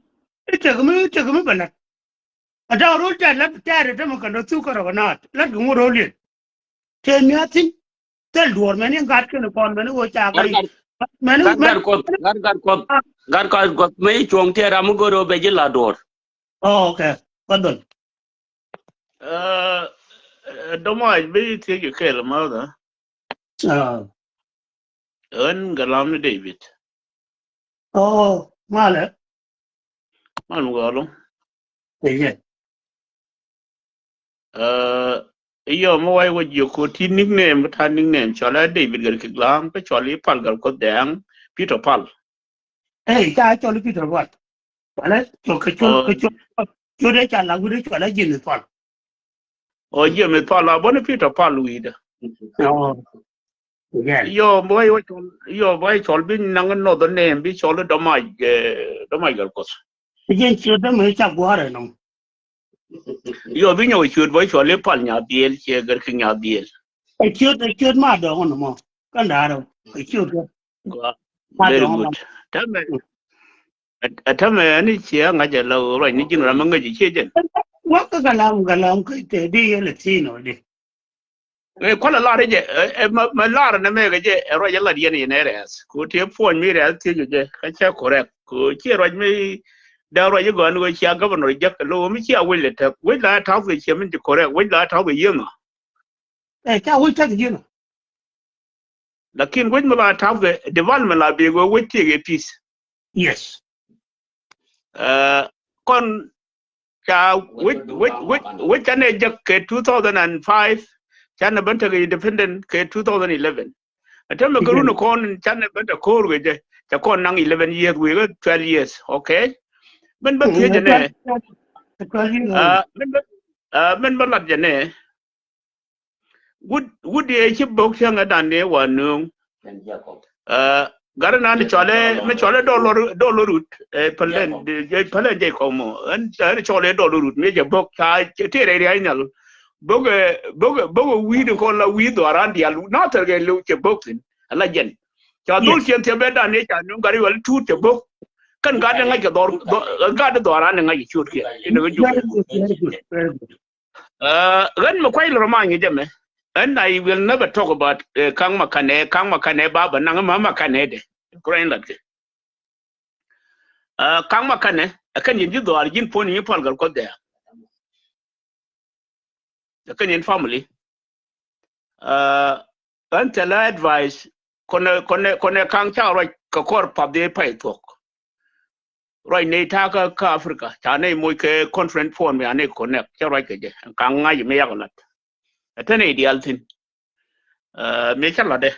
Itek mi itek mi bɛ lät. A da̱ŋ ro̱l tɛt lät tɛɛr ɛ tämɛ kɛn rɔ thuk kärɔ kɛ naat lät kɛ ŋu ro̱l yɛn. Tëë mia̱th thi̱n thil duɔ̱ɔ̱r mɛn in gat kɛn kɔn mɛn in ɣöö ca kɛ ric. Mɛn in gat gat kuɔth gat gat kuɔth gat gat kuɔth mi cuɔ̱ŋ tiɛɛr ram mi go̱o̱r ɣöö bɛ ji̱ la duɔ̱ɔ̱r. Oh, okay. Fadhal. Dɔmɔ bi thiec kɛ kɛɛl ma̱th. Ɣän galam ni David. Oh, malɛ. Mal mi gɔlɔ. Iyɛ. Iyɔ mi way wä jiök ko ti nickname, ta nickname cɔl a David Gal Kiglam, kä cɔl i Pal Gal Kuoth Dɛŋ, Peter Pal. Ey, ca cɔl i Peter Pal. Wala cɔl kɛ cɔl kɛ cɔl cɔl dee ca la wut cɔl a James Pal. Ɔ James Pal a bɔni Peter Pal wi̱i̱dä. Ɔ. Yɔ bä yɔ cɔl yɔ bä cɔl bi naŋ nɔth nɛɛm bi cɔl dɔmac dɔmac Gal Kuoth. Jɛn ciöt dämɛ ca gua̱a̱r ɛnɔ. Yɔ bi nyɔk ciöt bä cɔl i Pal Nyadhiel ciɛ gɛr ki Nyadhiel. Ɛ ciöt ɛ ciöt ma dɔŋ nɔmɔ kä nda̱rä ɛ ciöt kä. Very good. Tämɛ. Ɛ tämɛ ni ciɛ ŋa̱c ɛ la ruac ni ji̱n ram mi ŋäc ciɛ jɛn. Wä kä galam galam kä te di yɛl ɛ thi̱n ɔ di. Ɛ, kualɛ lar jɛ, ɛ, ɛ, mɛ, mɛ lar nɛ mɛ kɛ jɛ, ɛ, ruac ɛ lat yɛn yɛn ɛ rɛɛth. Ku ti puɔ̱ny mi rɛɛth ti jɛ, kä cɛ correct. Ku ci ruac mi, da ruac ɛ gɔn wä cia governor jek, lo mi cia wec lɛ tɛk. Wec la ta̱th kɛ cia min ti correct, wec la ta̱th kɛ yiëŋa. Ɛ, ca wec tɛk yiëŋa. Lakin wec mi la ta̱th kɛ development la bi wä wec ti kɛ peace. Yes. Ɛ, kɔn ca wec, wec, wec, wec canɛ jek kɛ two thousand and five, canɛ ben tekɛ independent kɛ two thousand eleven. Ɛ tɛmɛ kɛ run kɔn canɛ ben te ko̱o̱r kɛ jɛ, ca kɔn naŋ eleven years, wek twelve years, okay? Min bä thiec jɛ nɛ. Ɛ, min bä, ɛ, min bä lat jɛ nɛ. Wut, wut yɛ ci bok cäŋ ɛ dan ni wa nuŋ. Ɛ, gat nan cɔalɛ, mi cɔalɛ dɔlɔr, dɔlɔr rut, ɛ, pɛlɛn, ɛ, pɛlɛn jɛ kɔmɔ. Ɛn, ɛn cɔalɛ dɔlɔr rut, mi jɛ bok ca, ti rɛ riay nyal. Bok, ɛ, bok, bok wi̱i̱ ni kɔn la wi̱i̱ dhɔaran dial, na thɛr kɛ liw cɛ bok thin. Ala jɛn. Ca dhol cɛn thiɛ bɛ dan ni ca nuŋ gat yɔl tut cɛ bok. Kɛn gat ni ŋa̱c kɛ dhɔr, dhɔ-, gat dhɔaran ni ŋa̱c cɛ ciot kiɛ. Inɛ kɛ juk. Ɛ, ɣän mi kuay lɛ rɔ ma nyi jɛ mɛ. And I will never talk about, ɛ, Kaŋ Makanɛ, Kaŋ Makanɛ baba naŋ ma Makanɛ dɛ. Kurain lat kɛ. Ɛ, Kaŋ Makanɛ, ɛ kɛn yɛn ji̱ dhɔaar ji̱n puɔ̱n yɛn pal gal kuɔth dɛ. Ɛ kɛn yɛn family. Ɛ, ɣän thilɛ advice, kɔnɛ, kɔnɛ, kɔnɛ Kaŋ ca ruac kɛ kɔr path dee pay thuɔ̱k. Ruac nɛy ta̱a̱ kä, kä Africa, ca nɛy moc kɛ conference phone mi a nɛy connect, cä ruac kɛ jɛ, ɛn Kaŋ ŋa̱c mi yak lat. Ɛ te nɛy diaal thi̱n. Ɛ, mi cä latdɛ.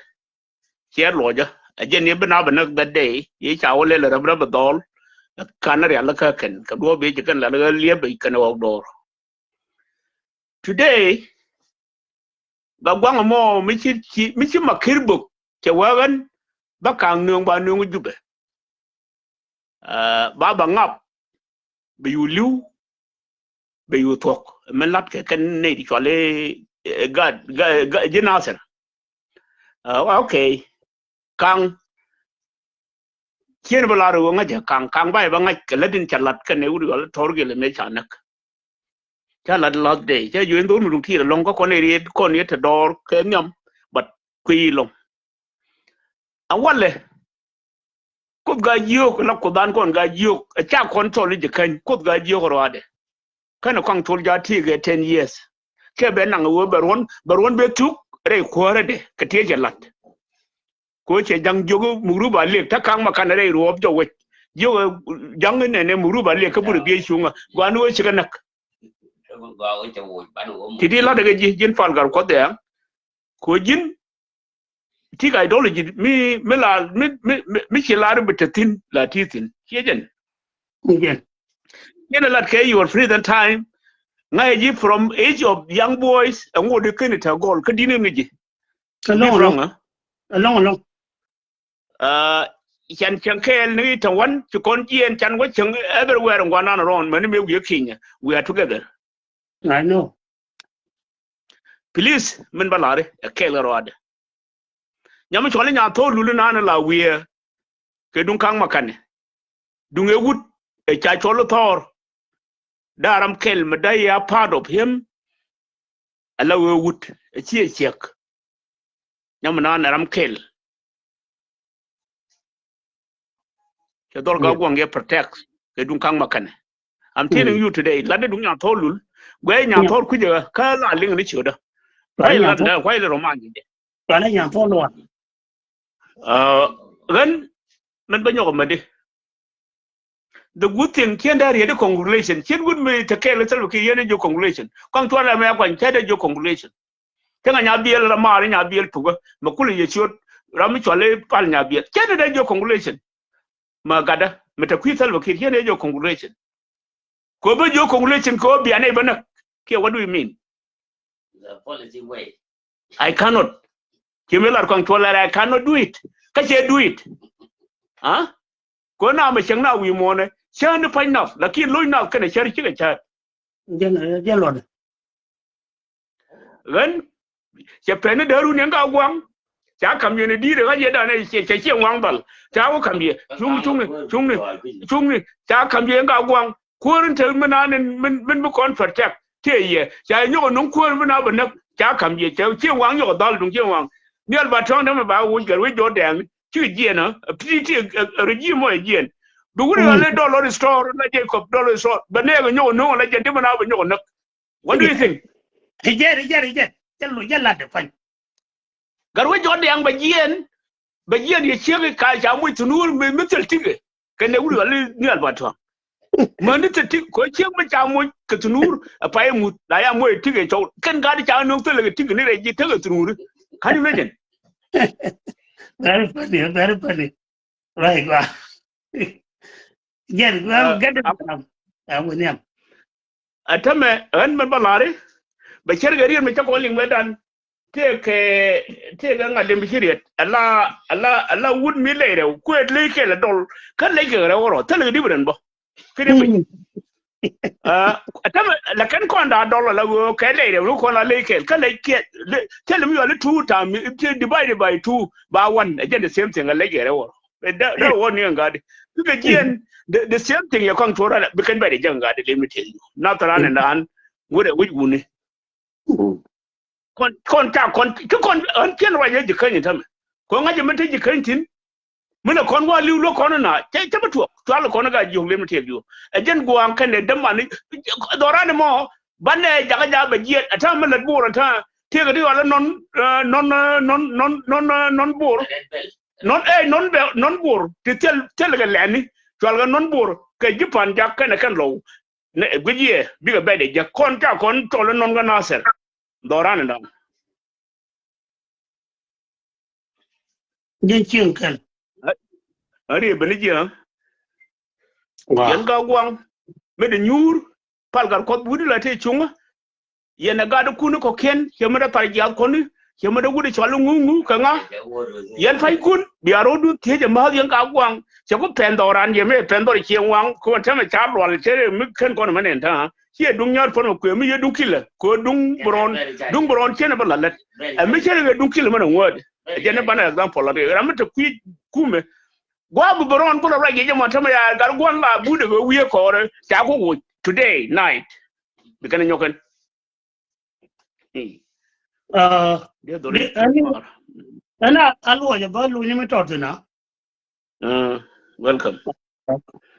Ciɛ luɔcä. Ɛ jɛn ni bi na bɛ näk that day, yi ca wä lɛl rɛp rɛp dhɔl. Ɛ kan rial kä kɛn, kɛ duɔ̱ɔ̱p bi ci kɛn lat ɣä liep kɛn ɣɔk dɔɔr. Today, ba guaŋ mɔ mi ci, ci, mi ci ma kir bök cɛ wee ɣän ba kaŋ nööŋ ba nööŋ Jubɛ. Ɛ, ba ba ŋap, bɛ yu li̱w, bɛ yu thuɔ̱k. Min lat kɛ kɛn nɛy ti cɔal i̱, ɛ, gat, gat, gat, ji̱ Nathir. Ɛ, okay. Kaŋ. Cien bä lar wä ŋa̱c ɛ Kaŋ, Kaŋ ba yɛ bä ŋa̱c kɛ lät in ca lat kɛn ɛ wut yɔl tɔr gel ɛ mëë ca näk. Ca lat last day, ca juɛ in dhor mi duŋ ti̱i̱t ɛlɔ̱ŋ kä kɔn ɛ riet kɔn yɛ te dɔɔr kɛ nhiam, but kui̱ ɛlɔ̱ŋ. Ɛ walɛ, Kuoth Gaa Jiök, la Kuoth an kɔn Gaa Jiök, ɛ ca kɔn cɔl i̱ jɛ käny, Kuoth Gaa Jiök ruaadɛ. Kɛnɛ kɔaŋ col ja tiek ɛ ten years. Kɛ bɛ naŋ ɛ wee bɛ ruɔ̱n, bɛ ruɔ̱n bɛ thuk rɛy kuäärä dɛ kɛ tiec ɛ lat. Kɛ ɣöö cɛ ja̱ŋ jiök muk rup a liek, te Kaŋ Makanɛ rɛy ruɔ̱ɔ̱p jɔk wec. Jiök ɛ ja̱ŋ inɛnɛ muk rup a liek kä burɛ biey cuŋä. Gua̱a̱n ɣöö cikɛ näk. Ti̱ti̱ la̱t ɛ kɛ ji̱, ji̱n pal gat kuɔth ɛ̈ɛ̈ŋ. Kɛ ɣöö ji̱n, ti ka ideology mi, mi la, mi, mi, mi, mi ci lar bi te thi̱n, la ti thi̱n. Ciɛ jɛn. Ciɛ jɛn. Yɛn ɛ lat kɛ your present time. Ŋa̱c ji̱ from age of young boys, ɛŋu di keni te gɔl, kä di̱n ni ji̱. Ɛlɔ̱ŋ, ɛlɔ̱ŋ. Ɛlɔ̱ŋ, ɛlɔ̱ŋ. Ɛ, can cäŋ kɛɛl ni te wan, ci kɔn jiɛn can wä cäŋ everywhere in guanan around, mɛni mëë wi̱i̱ Kenya, we are together. I know. Please, min ba lari, ɛ kɛɛl kɛ ruaadɛ. Nyam cɔl i̱ Nyathɔɔr Lul inan la wiee, kɛ duŋ Kaŋ Makanɛ. Duŋ ɛ wut, ɛ ca cɔl i̱ thɔɔr. Da ram kɛl mi da yɛ a part of him. Ala wee wut, ɛ ci ɛ ciɛk. Nyam inan ɛ ram kɛl. Cɛ dhɔr Gaa Guaŋ yɛ protect kɛ duŋ Kaŋ Makanɛ. I'm telling you today, lat ni duŋ Nyathɔɔr Lul. Guɛ Nyathɔɔr kui̱cɛ kä la liŋ ni ciötdä. Kuay lat ni dä, kuay lat roman jɛ. Kuay lat Nyathɔɔr Lul. Ɣän, min bä nyɔk mɛ di. The good thing, cien dee riet i̱ congratulation. Cien wut mi te kɛɛl i̱ Salva Kiir yɛn i̱ jiök congratulation. Kɔaŋ cuarɛ mɛ kuany cɛ dee jiök congratulation. Cäŋ a Nyabiɛl ram maar i̱ Nyabiɛl pukɛ. Mɛ kulɛ yɛ ciöt. Ram mi cɔal i̱ Pal Nyabiɛl. Cɛ dee dee jiök congratulation. Mɛ gatdä. Mɛ te kui̱ Salva Kiir cɛ dee jiök congratulation. Kɛ ɣöö bä jiök congratulation kɛ ɣöö bianɛ bä näk. Kiɛ what do you mean? I cannot. Ci mi lar kɔaŋ cuɔl lar, I cannot do it. Kä cɛ do it. Aa? Kɛ ɣöö na mɛ cäŋ na wi̱i̱ muɔ̱ɔ̱nɛ cäär ni pa̱ny nath, lakin lo̱c nath kɛnɛ cär cikɛ cäät. Jɛn, jɛn luɔt. Ɣän cɛ pɛn ni däärun yɛn Gaa Guaŋ. Ca ka̱m yɛn i̱ di̱i̱t ɛ ɣa̱c yɛ danɛ cɛ, cɛ ciɛ ŋuaŋ dhal. Ca wä ka̱m yɛ cuŋni, cuŋni, cuŋni, cuŋni. Ca ka̱m yɛ yɛn Gaa Guaŋ. Kuäär in te min a, min, min bi kɔn protect tëë yɛ. Ca yɛ nyɔk ɛ no̱ŋ kuäär in bi na bɛ näk. Ca ka̱m jiɛ cɛ Cieŋ Waŋ nyɔk dhal duŋ Cieŋ Waŋ. Nhial ba tɔ̱ɔ̱ŋ tämɛ ba wuc Gatwec Jɔt Dɛŋ. Cikɛ jiɛn ɛ, ti ti ɛ, ɛ, regime mɔ ɛ jiɛn. Bi wut ɛ ɣal i̱ Dollar Store la Jacob Dollar Store. Bɛ nɛɛk ɛ nyɔk ɛ no̱o̱ŋ la jiɛn ti mɛ na bɛ nyɔk ɛ näk. What do you think? Ijɛn, ijɛn, ijɛn. Jɛ lo, jɛ lat de pany. Gatwec Jɔt Dɛŋ bɛ jiɛn, bɛ jiɛn yɛ ciek ka ca moc thunuur mi, mi thil tikɛ. Kɛn ɛ wut ɣal i̱ nhial ba tɔ̱ɔ̱ŋ. Mäni thil tik kɛ ciek mi ca moc kɛ thunuur ɛ pay muth la ya moc tikɛ cɔw. Kɛn gat ca nöŋ thil kɛ tik ni rɛy ji̱ tekɛ thunuur. Can you imagine? Very funny, very funny. Right, wow. Jɛn, well, get it from. Ɛ tämɛ ɣän mɛn bä la̱ri bɛ cär kɛ riet mi cä kɔn liŋ mɛ dan. Tëëkɛ, tëëkɛ ŋa̱t liŋ bi ci riet ala, ala, ala wut mi ley rɛw kuëët ley kɛl ɛ dɔl. Kä ley kɛ rɛw rɔ thilɛ kɛ di̱p rɛn bä. Kɛ di̱p mi. Ɛ tämɛ la kɛn kɔn da̱a̱ dɔl ala ɣöö kɛ ley rɛw ni kɔn la ley kɛl kä ley kɛl. Thilɛ mi yuali two tam mi ti divide by two ba one ɛ jɛn the same thing a ley kɛ rɛw rɔ. Dee wä ni ɛn gat di bikɛ jiɛn the, the same thing yɛ kɔn tuɔr ala bikɛn bɛ di jɛ ɛn gat di. Let me tell you. Nath ran ɛn daan wut ɛ wi̱c wuni. Kɔn, kɔn ca kɔn ci kɔn ɣän cien ruac ɛ ji̱ käny in tämɛ. Kɔn ŋa̱c ɛ mi te ji̱ käny thi̱n. Min ɛ kɔn wa li̱w luäk kɔn na cɛ, cɛ bi tuɔɔk cual kɔn ɛ gat jiök let me tell you. Ɛ jɛn gua̱a̱ŋ kɛn ɛ dämani dhɔran ɛmɔ. Banɛ jakä jakä bɛ jiɛt ɛ ta̱a̱ mi lät Bor ɛ ta̱a̱. Tiɛkɛ ti ɣɔl ɛ nɔn, nɔn, nɔn, nɔn, nɔn, nɔn Bor. Nɔn ɛ nɔn bɛ nɔn Bor ti thil, thil kɛ lɛni. Cual kɛ nɔn Bor kɛ ji̱ pa̱n jak kɛn ɛ kɛn lɔw. Nɛ guic yɛ bikɛ bɛt ɛ jɛ kɔn ca kɔn tɔl ɛ nɔn kä Nasir. Dhɔran ɛ da̱ŋ. Jɛn cieŋ kɛl. Ɛ riɛ ben jiɛ. Yɛn ka guaŋ mi di nyuur pal gat kuɔth wut la te cuŋä. Yɛn ɛ gat kun kɔkiɛn cɛ mi dee thar jiath kɔni cɛ mi dee wut cɔl ŋu ŋu kɛ ŋa. Yɛn pa̱y kun bia ro̱du thiec ɛ ma̱th yɛn ka guaŋ cɛ ku pɛn dhɔran yɛ mi pɛn dhɔr cieŋ waŋ kɔn tɛmɛ ca lual cɛ mi kɛn kɔn mɛ nɛn ta̱a̱. Ciɛ duŋ nyɔr pɔn mɛ kuëë mi yɛ duŋ kilɛ kɛ duŋ bɛ rɔn. Duŋ bɛ rɔn ciɛn ɛ bä la lät. Ɛ mi ciɛn ɛ duŋ kilɛ mɛn ɛ ŋuɔ̱t. Ɛ jɛn ɛ banɛ example la ram mi te kui̱ kumɛ. Gua̱a̱ bi bɛ rɔn kulɛ ruac jɛ jɛ mɔ tämɛ ya gat gua̱n la budɛ kɛ wi̱i̱ kɔɔrɛ ca ku wuc today night. Bi kɛn ɛ nyɔkɛn. Ɛn a luɔc ɛ bä luny mi tɔt thin a. Welcome.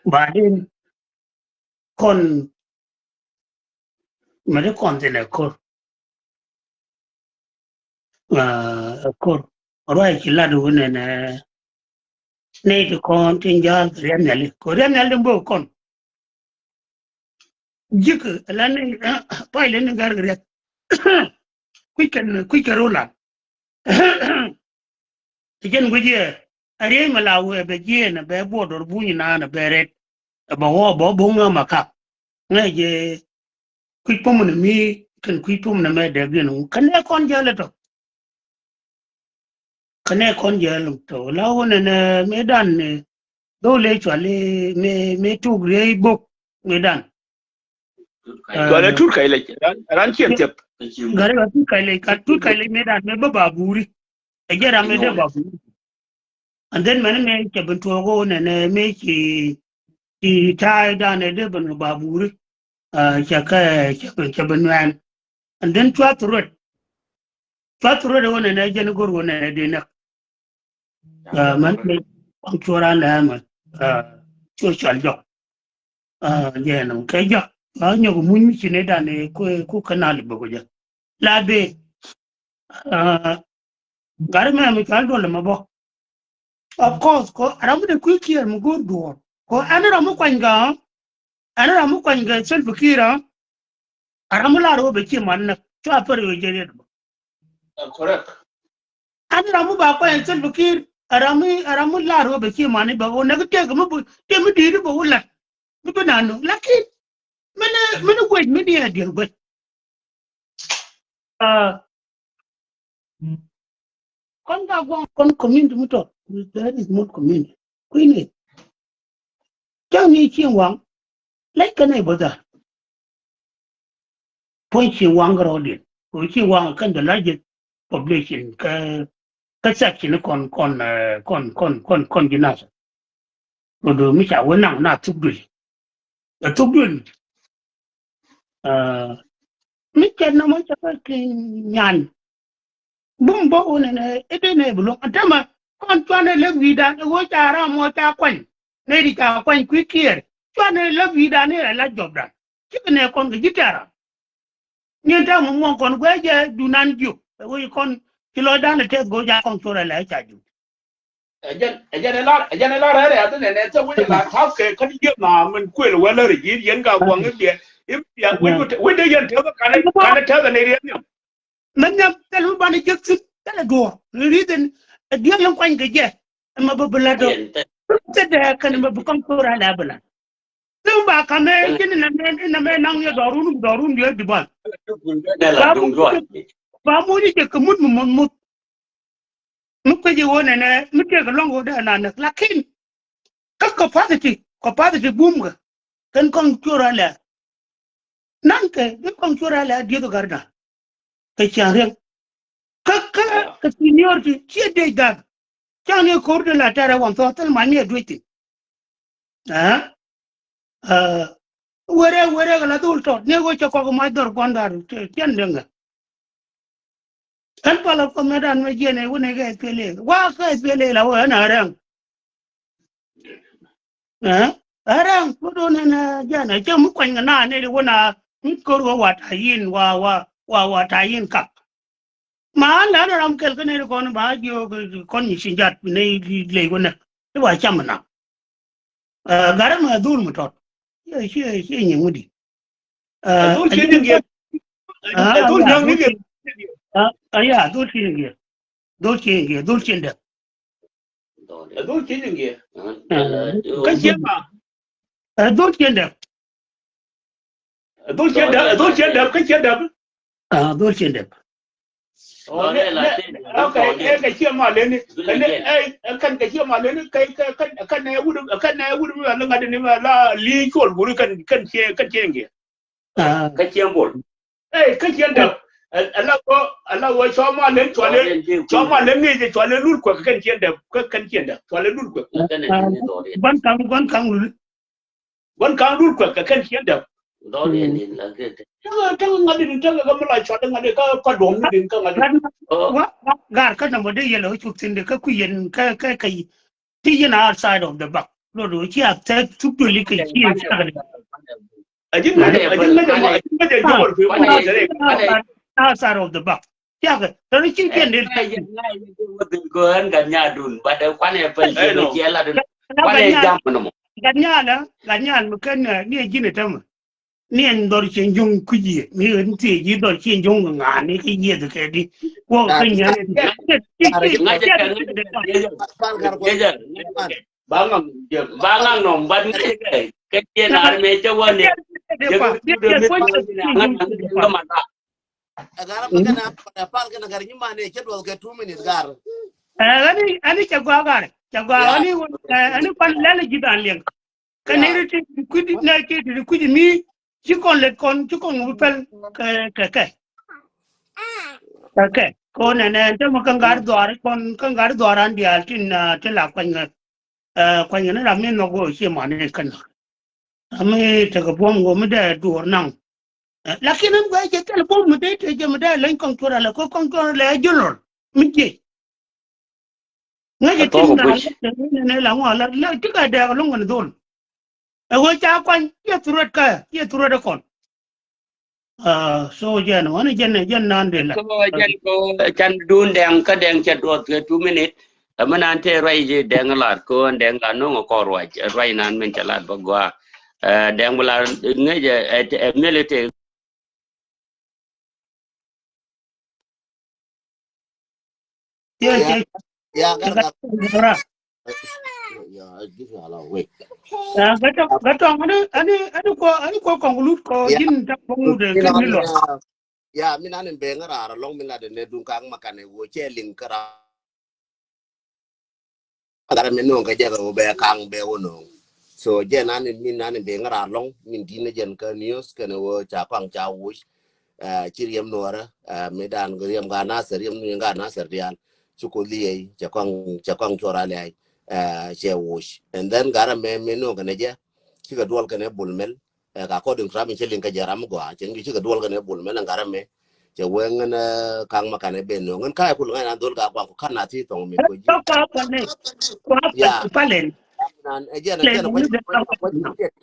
Baden kɔn mɛ di kɔn thin ɛ ko̱r. Ɛ ko̱r ruac ci lat wun ɛn ɛ nɛy ti kɔn tin ja̱a̱l kɛ riɛm nhiali kɛ riɛm nhiali din bok kɔn. Ji̱k ala ni pay leni gar kɛ riɛm. Kui̱c kɛn kui̱c kɛ rolan. Ti jɛn guic yɛ a riey mi la wee bɛ jieen a bɛ buɔt dɔr buny naan a bɛ ret. A bɛ wä bɛ wä bo̱ŋ ŋäm a kap. Ŋäc jɛ kui̱c pumni mi kɛn kui̱c pumni mɛ dɛk diɛn kä nɛ kɔn jäl tɔ. Kä nɛ kɔn jäl tɔ la wä nɛ nɛ mi dan ni dho̱l i̱ cual i̱ mi mi tuk riey bok mi dan. Cual i̱ tut kac lec ran ciɛ thiep. Gari ka tut kac lec ka tut kac lec mi dan mi bä baburi. Ɛ jɛ ram mi dee baburi. And then mɛni mëë cɛ ben tuɔɔk ɣöö nɛnɛ mëë ci ci ta̱a̱ dan ɛ dee ben kɛ baburi. Cɛ kɛ cɛ ben cɛ ben nuɛɛn. And then cuath ruet cuath ruet ɣöö nɛnɛ jɛn go̱r ɣöö nɛnɛ dee näk. Mɛn mëë kɔn cuɔr an lɛ mɛ cuɔ cual jɔk. Jɛ nɔm kɛ jɔk a nyɔk muny mi ci ni dan ɛ ku ku kɛ nal bɛ ku jɛ la bee. Gari mɛ mi cual duɔl mɛ bɔ. Of course ko ram mi de kui̱ kiɛɛr mi go̱o̱r duɔɔr ko ɛn ram mi kuany kä ɛn ram mi kuany kä Salva Kiir. Ram mi lar wä bɛ ci man nɛ cua pär wä jɛ riet bä. Correct. Ɛn ram mi ba kuany Salva Kiir ram mi ram mi lar wä bɛ ci man bä wä nɛ tek mi bu tek mi di̱i̱t bä wä lat. Mi bi nanu lakin mini mini guec mini a diɛl guec. Kɔn ka guaŋ kɔn community mi tɔ very small community kuini. Cäŋ ni cieŋ waŋ lec kɛn a ibɔtha. Puɔ̱ny cieŋ waŋ kɛ rɔɔdiɛn kɛ cieŋ waŋ kɛn the largest population kä kä section kɔn kɔn kɔn kɔn kɔn kɔn ji̱ nath. Rodo mi ca wä naŋ na thuk duël. Ɛ thuk duël. Mi cɛ nɔmɔ cɛ kɛ ki nyan. Bum bä wun ɛn ɛ dee nɛ bi luɔ̱ŋ. Ɛn tämɛ kɔn cuanɛ lɛ wi̱i̱dan ɛ ɣöö ca ram ɣöö ca kuany. Nɛ di ca kuany kui̱ kiɛɛr. Cuanɛ lɛ wi̱i̱dan ɛ la jɔpdan. Cikɛ nɛ kɔn kɛ ji̱ tɛ̈ra. Nyin täämɛ muɔ̱ŋ kɔn guɛ jɛ dunan jiök. Ɛ wec kɔn ci lɔcdan ɛ tɛth go̱o̱c a kɔŋ cor ɛ lɛ ca jiök. Ɛ jɛn ɛ jɛn ɛ lar ɛ jɛn ɛ lar rɛl ɛ adhi nɛnɛ thɛ wec ɛ lar half kɛ kä jiök na min kuël wä lär ji̱ yɛn ka guaŋ i̱ biɛ i̱ biɛ wec wec dee yɛn tɛth kanɛ kanɛ tɛth ɛ ni riɛn nhiam. Mɛ nhiam thil mi banɛ jiök thi̱n thilɛ duɔ̱ɔ̱r. Reason ɛ diɛl in kuany kɛ jɛ. Ɛmɛ bä bi la̱t ɔ. Thilɛ kɛn ɛmɛ bi kɔŋ cor ɛ lɛ bi la̱t. Thim ba kamɛ jin inamɛ inamɛ naŋ yɛ dɔrun dɔrun yɛ dibal. Ba muji jɛ kɛ mut mi muth muth. Mi kuec iwä nɛnɛ mi tëëk ɛlɔŋ wä dee ananɛ lakin kä capacity capacity bum kɛ kɛn kɔŋ cor alɛ. Naŋ kɛ bi kɔŋ cor alɛ dieth garda. Kɛ ciaŋ riɛŋ kä kä kɛ seniority ciɛ dee dak. Caŋ ni ko̱r de la tɛrɛ wan thɔɔk thil mac ni ɛ duec thin. Aa, aa, were were kɛ la dhul tɔt ni wee cɛ kɔk mac dhɔr gua̱n dhar tiɛn deŋɛ. Ɛn pala kɔmɛ dan mɛ jiɛn ɛ wunɛ kɛ S P L A wa kɛ S P L A la wee ɛn a rɛŋ. Aa, a rɛŋ kudun ɛn a jiɛn a cɛ mi kuany kɛ na ni di wunɛ mi ko̱r wee wa ta yin wa wa wa wa ta yin kap. Ma an la ni ram kɛl kä nɛy ti kɔn ba jiök kɔn nyi ci jat nɛy ley wä nɛ ti ba cam na. Aa, gat ɛmɛ dhul mi tɔt. Ciɛ ciɛ ciɛ nyi ŋudi. Aa, dhul ci ni giɛ. Aa, dhul nyaŋ ni giɛ. Aa, aya dhul ci ni giɛ. Dhul ci ni giɛ dhul ci ni dɛp. Dhul ci ni giɛ. Aa, kä ciɛ ma. Aa, dhul ci ni dɛp. Dhul ciɛ däp, dhul ciɛ däp, kä ciɛ däp. Aa, dhul ciɛ däp. Okay, ɛ kɛ ciɛ ma leni, kɛn ɛ kɛn kɛ ciɛ ma leni, kɛ kɛ kɛn kɛn ɛ wut, kɛn ɛ wut mi la ŋa̱t ni ma la li cuɔl guri kɛn kɛn ciɛ kɛn ciɛ ngiɛ. Aa, kä ciɛ bol. Ɛ kä ciɛ däp. Ala wä ala wä cɔ ma len cuɔl len cɔ ma len ŋi̱i̱c cuɔl len lul kuɛk kɛn ciɛ däp, kɛn ciɛ däp cuɔl len lul kuɛk. Guan kaŋ guan kaŋ lul. Gua̱n ka̱ŋ dul kuɛk kɛ kɛn ciɛn däp. Dhɔl yɛn in la kɛ kɛ. Täŋ täŋ ŋa̱t in täŋ kɛ mi la cuat ŋa̱t in kä pa duɔ̱m ni in kä ŋa̱t in. Wa wa gar kä nɔmɔ dee yɛl ɛ cuk thi̱n de kä kui̱ yɛn kä kä kä yi. Ti yɛn outside of the back. Lo do ci a thɛk thuk doli kɛ ci yɛn cak de. A ji̱n ŋa̱t a ji̱n ŋa̱t a ji̱n ŋa̱t a jɔwar fi ma ŋa̱t a rek. Outside of the back. Tiakɛ tɔni ci piɛn dit. Gat nyal dun bat kuanɛ pɛl ciɛ lat kuanɛ jam nɔmɔ. Gat nyal ɛ gat nyal mi kɛn ni ɛ ji̱n ɛ tämɛ. Ni ɛn dhɔr ciɛ juŋ kui̱c yɛ mi ɣän thiee ji̱ dhɔr ciɛ juŋ ŋa̱a̱n ni kä yieth kɛ di. Wä kä nyal. Ba ŋaŋ jɛ ba ŋaŋ nɔm bat ŋa̱c kɛ kɛ ciɛ naar mɛ cɛ wä ni. Jɛ kɛ kudɛ mi ŋa̱c ŋa̱c ŋa̱c ŋa̱c. Ɛ gar mɛ kɛn a pal kɛn a gar nyi man ɛ cɛ duɔth kɛ two minute gar. Ɛ ani ani cɛ gua gar cɛ gua ani ani pan lɛl ji̱ dan liɛŋ. Kɛ ni ri ti kui̱ ni ti ti kui̱ mi ci kɔn let kɔn ci kɔn ŋu pɛl kɛ kɛ kɛ kɛ kɛ kɔn ɛnɛ ɛn te mɛ kɛ gar dhuar kɔn kɛ gar dhuar an diaal tin ti la kuany ŋɛ. Ɛ kuany ŋɛ ni ram ni nhɔk wee cie man ni kɛn. Ami tekɛ buɔ̱m ŋuɔ̱m mi dee duɔ̱ɔ̱r naŋ. Ɛ, lakin ɛn guɛ jɛ thil buɔ̱m mi dee tëë jɛ mi dee leny kɔŋ cuɔr alɛ kɔ kɔŋ cuɔr alɛ ɛ jolor mi jiec. Ŋäcɛ tin na lɛ tëë ni nɛ la ŋuɔ la la ti ka dɛɛk loŋ kɛn dhol. Ɛ wee ca kuany ciɛ thuruet kä ciɛ thuruet ɛ kɔn. Ah, so jɛn wani jɛn jɛn nan de la. So jɛn ko can dun dɛŋ kä dɛŋ cɛ duɔth kɛ two minute. Ɛmɛ nan tɛ ruac jɛ dɛŋ lat ko dɛŋ la noŋ kɔ ruac ruac nan min cɛ lat bä gua. Ɛ dɛŋ bɛ la ŋäc ɛ ɛ military. Yeah, yeah, yeah. Gatɔŋ gatɔŋ ani ani ani kɔ ani kɔ conclude kɔ jin ta kɔŋ de kɛ ni lɔ. Ya min ani bɛ ŋa rar lɔŋ min la de ne dun kaŋ ma kan e wo cɛ liŋ kara. Agar mi no̱o̱ŋ kɛ jɛ kɛ wä bɛ kaŋ bɛ wä no̱o̱ŋ. So jɛ nan in min nan in bɛ ŋä raa lɔŋ min di̱n ni jɛn kä news kɛn wä ca kɔaŋ ca wuc. Ci riɛm nuɔrä mi dan kɛ riɛm ga nasɛr riɛm nuɔrä ga nasɛr diaal. Ci koth liɛy cɛ kɔaŋ cɛ kɔaŋ cuɔr a liay. Cɛ wuc and then garɛ mɛ mi no̱o̱ŋ kɛn jɛ ci kɛ duɔl kɛn bul mɛl. Ɛ, ka according to ram in cɛ liŋ kɛ jɛ ram mi gɔaa, cɛ ni cikɛ duɔl kɛn ɛ bul mɛn ɛ ŋa̱r ɛmɛ. Cɛ wee ŋän, ɛ, Kaŋ Makan ɛ ben nööŋ. Ŋän ka ɛ kul ŋän an dhol ka guaŋ ku kan na thi thɔŋ mi kɔ ji̱. Tɔk tɔk kɔn ni. Kua palen. Nan, ɛ, jɛn, ɛ, jɛn, kua, kua, kua,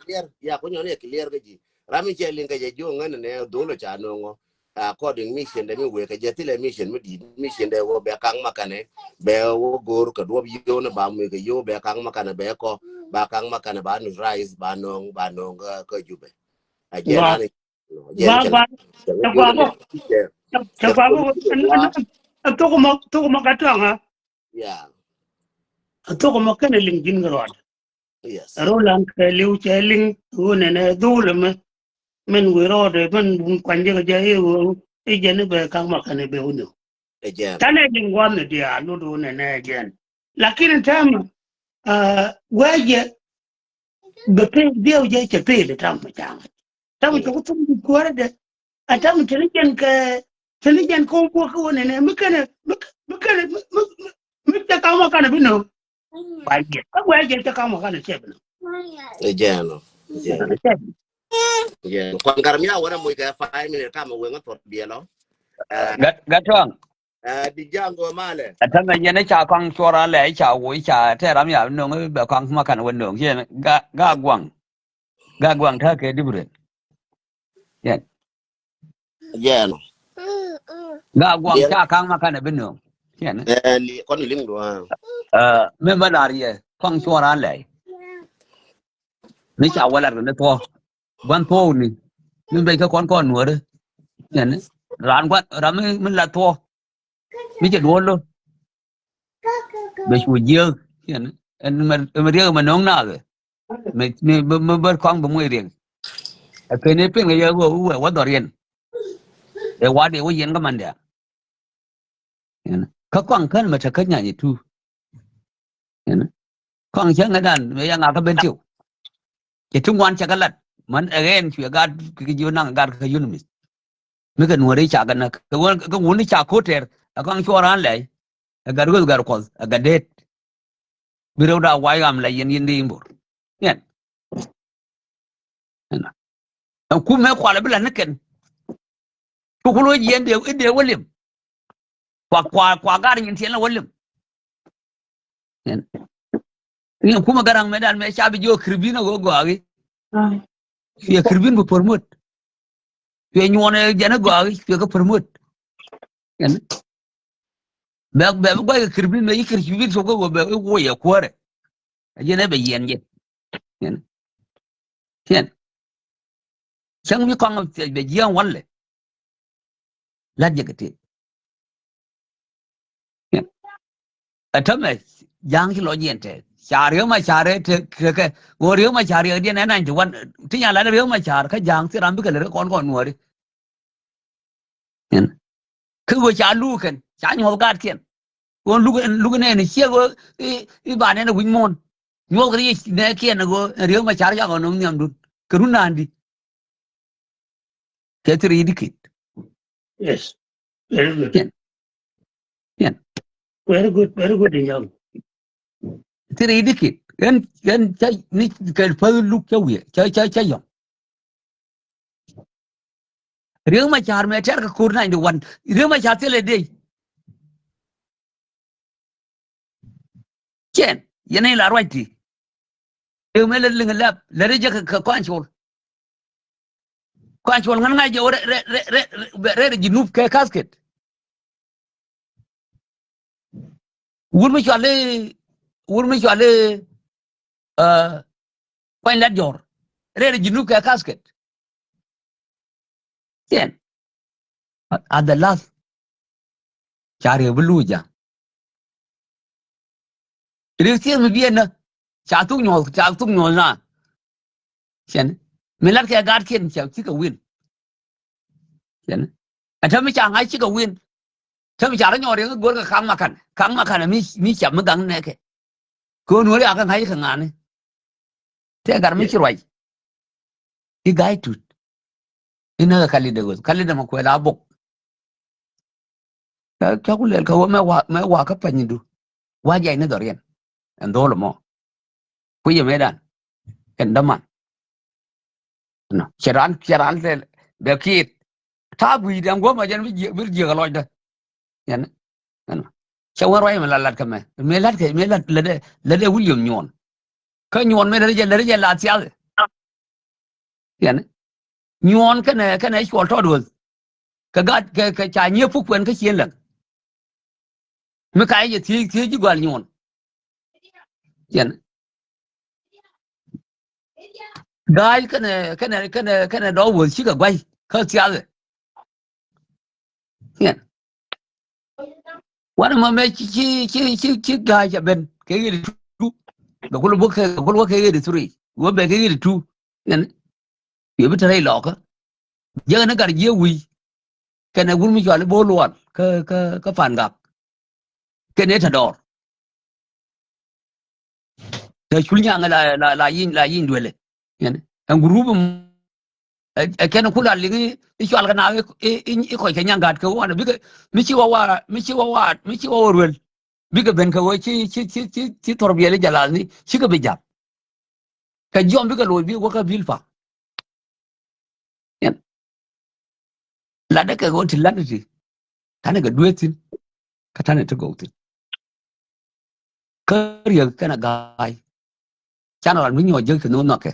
clear. Ya, kua nyɔn ɛ clear kɛ ji̱. Ram in cɛ liŋ kɛ jɛ ji̱ ŋän nɛ dhol ca nööŋ ɔ. According mission dɛ mi wee kɛ jɛ thilɛ mission mi di̱i̱t, mission dɛ wä bɛ Kaŋ Makan ɛ, bɛ wä go̱o̱r kɛ duɔp yio̱w ni ba mi kɛ yio̱w bɛ Kaŋ Makan ɛ bɛ kɔ, ba Kaŋ Makan ɛ ba neutralize, ba nööŋ, ba nööŋ kä, kä Jubɛ. A jɛ nan, jɛ ba, ba, cɛ kua bä, cɛ kua bä, a thok mɔ, thok mɔ ka tɔŋ a. Ya. A thok mɔ kɛn a liŋ ji̱n kɛ rɔɔd. Yes. Roland kɛ liw cɛ liŋ ɣöö nɛnɛ dhol ɛmɛ. Min wi̱i̱ rɔɔdɛ min wun kuany jɛ kɛ jɛ i̱ ɣöö i̱ jɛn i̱ bɛ Kaŋ Makan i̱ bɛ wun i̱. Ɛ jɛn. Tanɛ liŋ gua̱n i̱ diaal lot ɣöö nɛnɛ ɛ jɛn. Lakin in täämɛ, ah, wee jɛ bɛ pee biɛw jɛ cɛ pee li tam mɛ ca̱ŋ. Tam mɛ cɛ ku thum di kuäärä dɛ. A tam mɛ cɛ ni jɛn kɛ, cɛ ni jɛn kɛ wä buɔk kä wä nɛnɛ mi kɛnɛ, mi kɛnɛ, mi, mi, mi, mi cɛ Kaŋ Makan i̱ bi nööŋ. Ba jiɛ. Kä guɛ jiɛ cɛ Kaŋ Makan i̱ cɛ bi nööŋ. Ɛ jɛn ɔ. Ɛ jɛn. Ɛ jɛn. Kuan Garmia wä na moc kɛ five minute kamɛ weŋä thɔt biɛl ɔ. Ɛ, Gat, Gat Tuaŋ. Ɛ, di jaŋ gɔ malɛ. Ɛ tämɛ yɛn i̱ ca Kaŋ Cuɔr Alɛ i̱ ca woc i̱ ca tɛ ram ya nöŋ i̱ bɛ Kaŋ Makan wä nöŋ. Yɛn Ga, Ga Guaŋ. Ga Guaŋ ta̱a̱ kɛ different. Yɛn. Jɛn. Ga Guaŋ ca Kaŋ Makan ɛ bi nööŋ. Yɛn. Ɛ, li, kɔn liŋ dua̱a̱. Ɛ, mi bä lar yɛ Kaŋ Cuɔr Alɛ. Mi ca wä lar kɛ ni thuɔ̱k. Gua̱n thuɔ̱k ni. Mi bɛ kä kɔn kɔn nuɔ̱ɔ̱ri. Yɛn. Raan gua̱n, raan mi, mi lar thuɔ̱k. Mi cɛ duɔl lo. Bɛ cu jiääk. Yɛn. Ɛn mɛ, mɛ riɛk mɛ nöŋ naath. Mɛ, mɛ, mɛ, mɛ bär kɔŋ bɛ muɔc riɛk. Ɛ pen ɛ pen kɛ yɛ wä, wä, wä dhɔr yɛn. Ɛ wa dee wä yɛn kä man dɛ̈. Yɛn. Kä kɔaŋ kän mɛ te kä nyany tu. Yɛn. Kɔaŋ cä ŋädan mɛ ya ŋakä ben tiw. Cɛ ti ŋuan cɛ kä lat. Man ɛ ɣɛn cuɛ gat kɛ ji̱ naŋ gat kä yunimith. Mi kɛ nuɔri ca kɛ näk. Kɛ wun, kɛ wun ca ko̱tɛr. Ɛ kɔaŋ cuɔ raan lɛy. Ɛ gat ɣöth gat kuɔth. Ɛ gat det. Bi rɛwda wac ɣam la yɛn yɛn di imbor. Yɛn. Ɛn kum mɛ kual bi la ni kɛn. Ku ku lo jiɛn dee, dee wä lim. Kua, kua, kua gar nyin tiɛn la wä lim. Ɛn. Ni kum a garaŋ mɛ dan mɛ ca bi jiɔ kirbin a wä gɔagi. Cuɛ kirbin bi promote. Cuɛ nyuɔn ɛ jɛn a gɔagi, cuɛ kä promote. Ɛn. Bɛ, bɛ bi guay kɛ kirbin mɛ yi kirbin so kä wä bɛ wä yɛ kuäärɛ. A jɛn ɛ bɛ yɛn jɛ. Ɛn. Ɛn. Cäŋ mi kɔaŋ bɛ jiɛn walɛ. Lat jɛ kɛ tëë. Ɛ tämɛ ja̱a̱ŋ ci lɔ jiɛn tɛth. Ca Riek Machar ɛ te kɛ kɛ. Ɣöö Riek Machar Riek diɛn ɛ ninety one. Ti nya lat Riek Machar kä ja̱a̱ŋ thil ram bikɛ lɛ ri kɔn kɔn nuɔ̱ɔ̱ri. Ɛn. Kä ɣöö ca luk kɛn, ca nyuɔ̱th gaatkiɛn. Ɣöö luk, luk nɛɛni ciek ɣöö i̱, i̱ ba nɛn ɛ wi̱c muɔ̱ɔ̱n. Nyuɔ̱th kɛ ri nɛɛkiɛn ɣöö ɛn Riek Machar cakɔ nöŋ nhiamdun. Kɛ run naandi. Kɛ thiri i̱ dikit. Yes. Very good. Yɛn. Yɛn. Very good, very good, young. Thiri i̱ dikit. Yɛn, yɛn ca ni kɛ päth luk ca wiɛ, ca, ca, ca yɔŋ. Riek Machar mɛ tɛr kɛ ko̱r ninety one. Riek Machar thilɛ dee. Cɛn, yɛn in la ruac ti. Riek mɛ lɛ liŋ lɛp, lɛ ri jɛ kɛ, kɛ kɔaŋ col. Kɔaŋ col ŋän ŋa̱c jɛ wä rɛ, rɛ, rɛ, rɛ, rɛ, rɛ ji̱ nup kɛ casket. Wur mi cuali, wur mi cuali, uh, kuany lat jɔr. Rɛɛr ji̱ nup kɛ casket. Tiɛn. At the last. Ca riek bi luuc ja̱. Riek thieth mi biɛn na. Ca thuk nyuɔth, ca thuk nyuɔth na. Cɛn. Mi lat kɛ gatkiɛn ca cikɛ win. Cɛn. Ɛ te mi ca ŋa̱c cikɛ win. Te mi ca rɔ nyɔk riɛk go̱r kɛ kaŋ makan. Kaŋ makan mi, mi ca mi gaŋ nɛkɛ. Kɛ ɣöö nuɔ̱ɔ̱ri a kɛ ŋa̱c kɛ ŋa̱ni. Tɛ gat mi ci ruac. I̱ ga̱a̱c tut. I̱ näk kɛ kali dee ɣöth. Kali dee ma kuɛl a bok. Kä, kä ku lɛl kɛ ɣöö mɛ wa, mɛ wa kä panydu. Wa jiac ni dhɔriɛn. Ɛn dho̱l mɔ. Kui̱ yɛ mëëdan. Ɛn däman. Nɔ, cɛ raan, cɛ raan lɛ bɛ kiit. Ta̱a̱ gui̱i̱ dɛŋ guɔ̱m a jɛn bi jiɛ, bi jiɛ kɛ lɔcdä. Yɛn. Yɛn. Cɛ wä ruac mi la lat kɛ mɛ. Mi lat kɛ, mi lat, lat dɛ, lat dɛ William Nyuɔn. Kä Nyuɔn mi lat jɛ, lat jɛ la thiath. Yɛn. Nyuɔn kɛnɛ, kɛnɛ cuɔl tɔt wä. Kɛ gat, kɛ, kɛ ca nyiee puk kuɛn kä cien läŋ. Mi ka yɛ thiec, thiec ji̱ gɔal Nyuɔn. Yɛn. Ga̱a̱c kɛnɛ, kɛnɛ, kɛnɛ, kɛnɛ dɔw wä cikɛ guay kä thiath. Yɛn. Wanɛ mɔ mɛ ci, ci, ci, ci, ci ga̱a̱c a ben kɛ ɣet tu. Bɛ kul bä kɛ, bɛ kul bä kɛ ɣet three. Wä bɛ kɛ ɣet tu. Yɛn. Yɛ bi te rɛy lɔkä. Jiäkɛ ni gat jiɛ wi̱i̱. Kɛnɛ wur mi cuali bo̱o̱ luɔl kä, kä, kä Pan Gak. Kɛnɛ te dɔɔr. Te cul nyaŋ la, la, la yiñ, la yiñ duëlɛ. Yɛn. Ɛn gurup m-, ɛ, ɛ kɛn ku la liŋ i̱, i̱ cual kɛ na i̱, i̱, i̱, i̱ kɔc kɛ nyaŋ gat kɛ ɣöö wanɛ bikɛ, mi ci wä wa, mi ci wä wa, mi ci wä wa ruel. Bikɛ ben kɛ ɣöö ci, ci, ci, ci, ci thor biɛli jɛ lath ni, cikɛ bi ja̱p. Kɛ jiɔm bikɛ loc bi wä kä bil pa. Yɛn. Latdä kɛ ɣöö ti lat ti. Tanɛ kɛ dueeth thi̱n. Kä tanɛ ti gɔw thi̱n. Kä riek kɛnɛ ga̱a̱c. Canɛ ran mi nyuɔc jek ti nhök nhɔkɛ.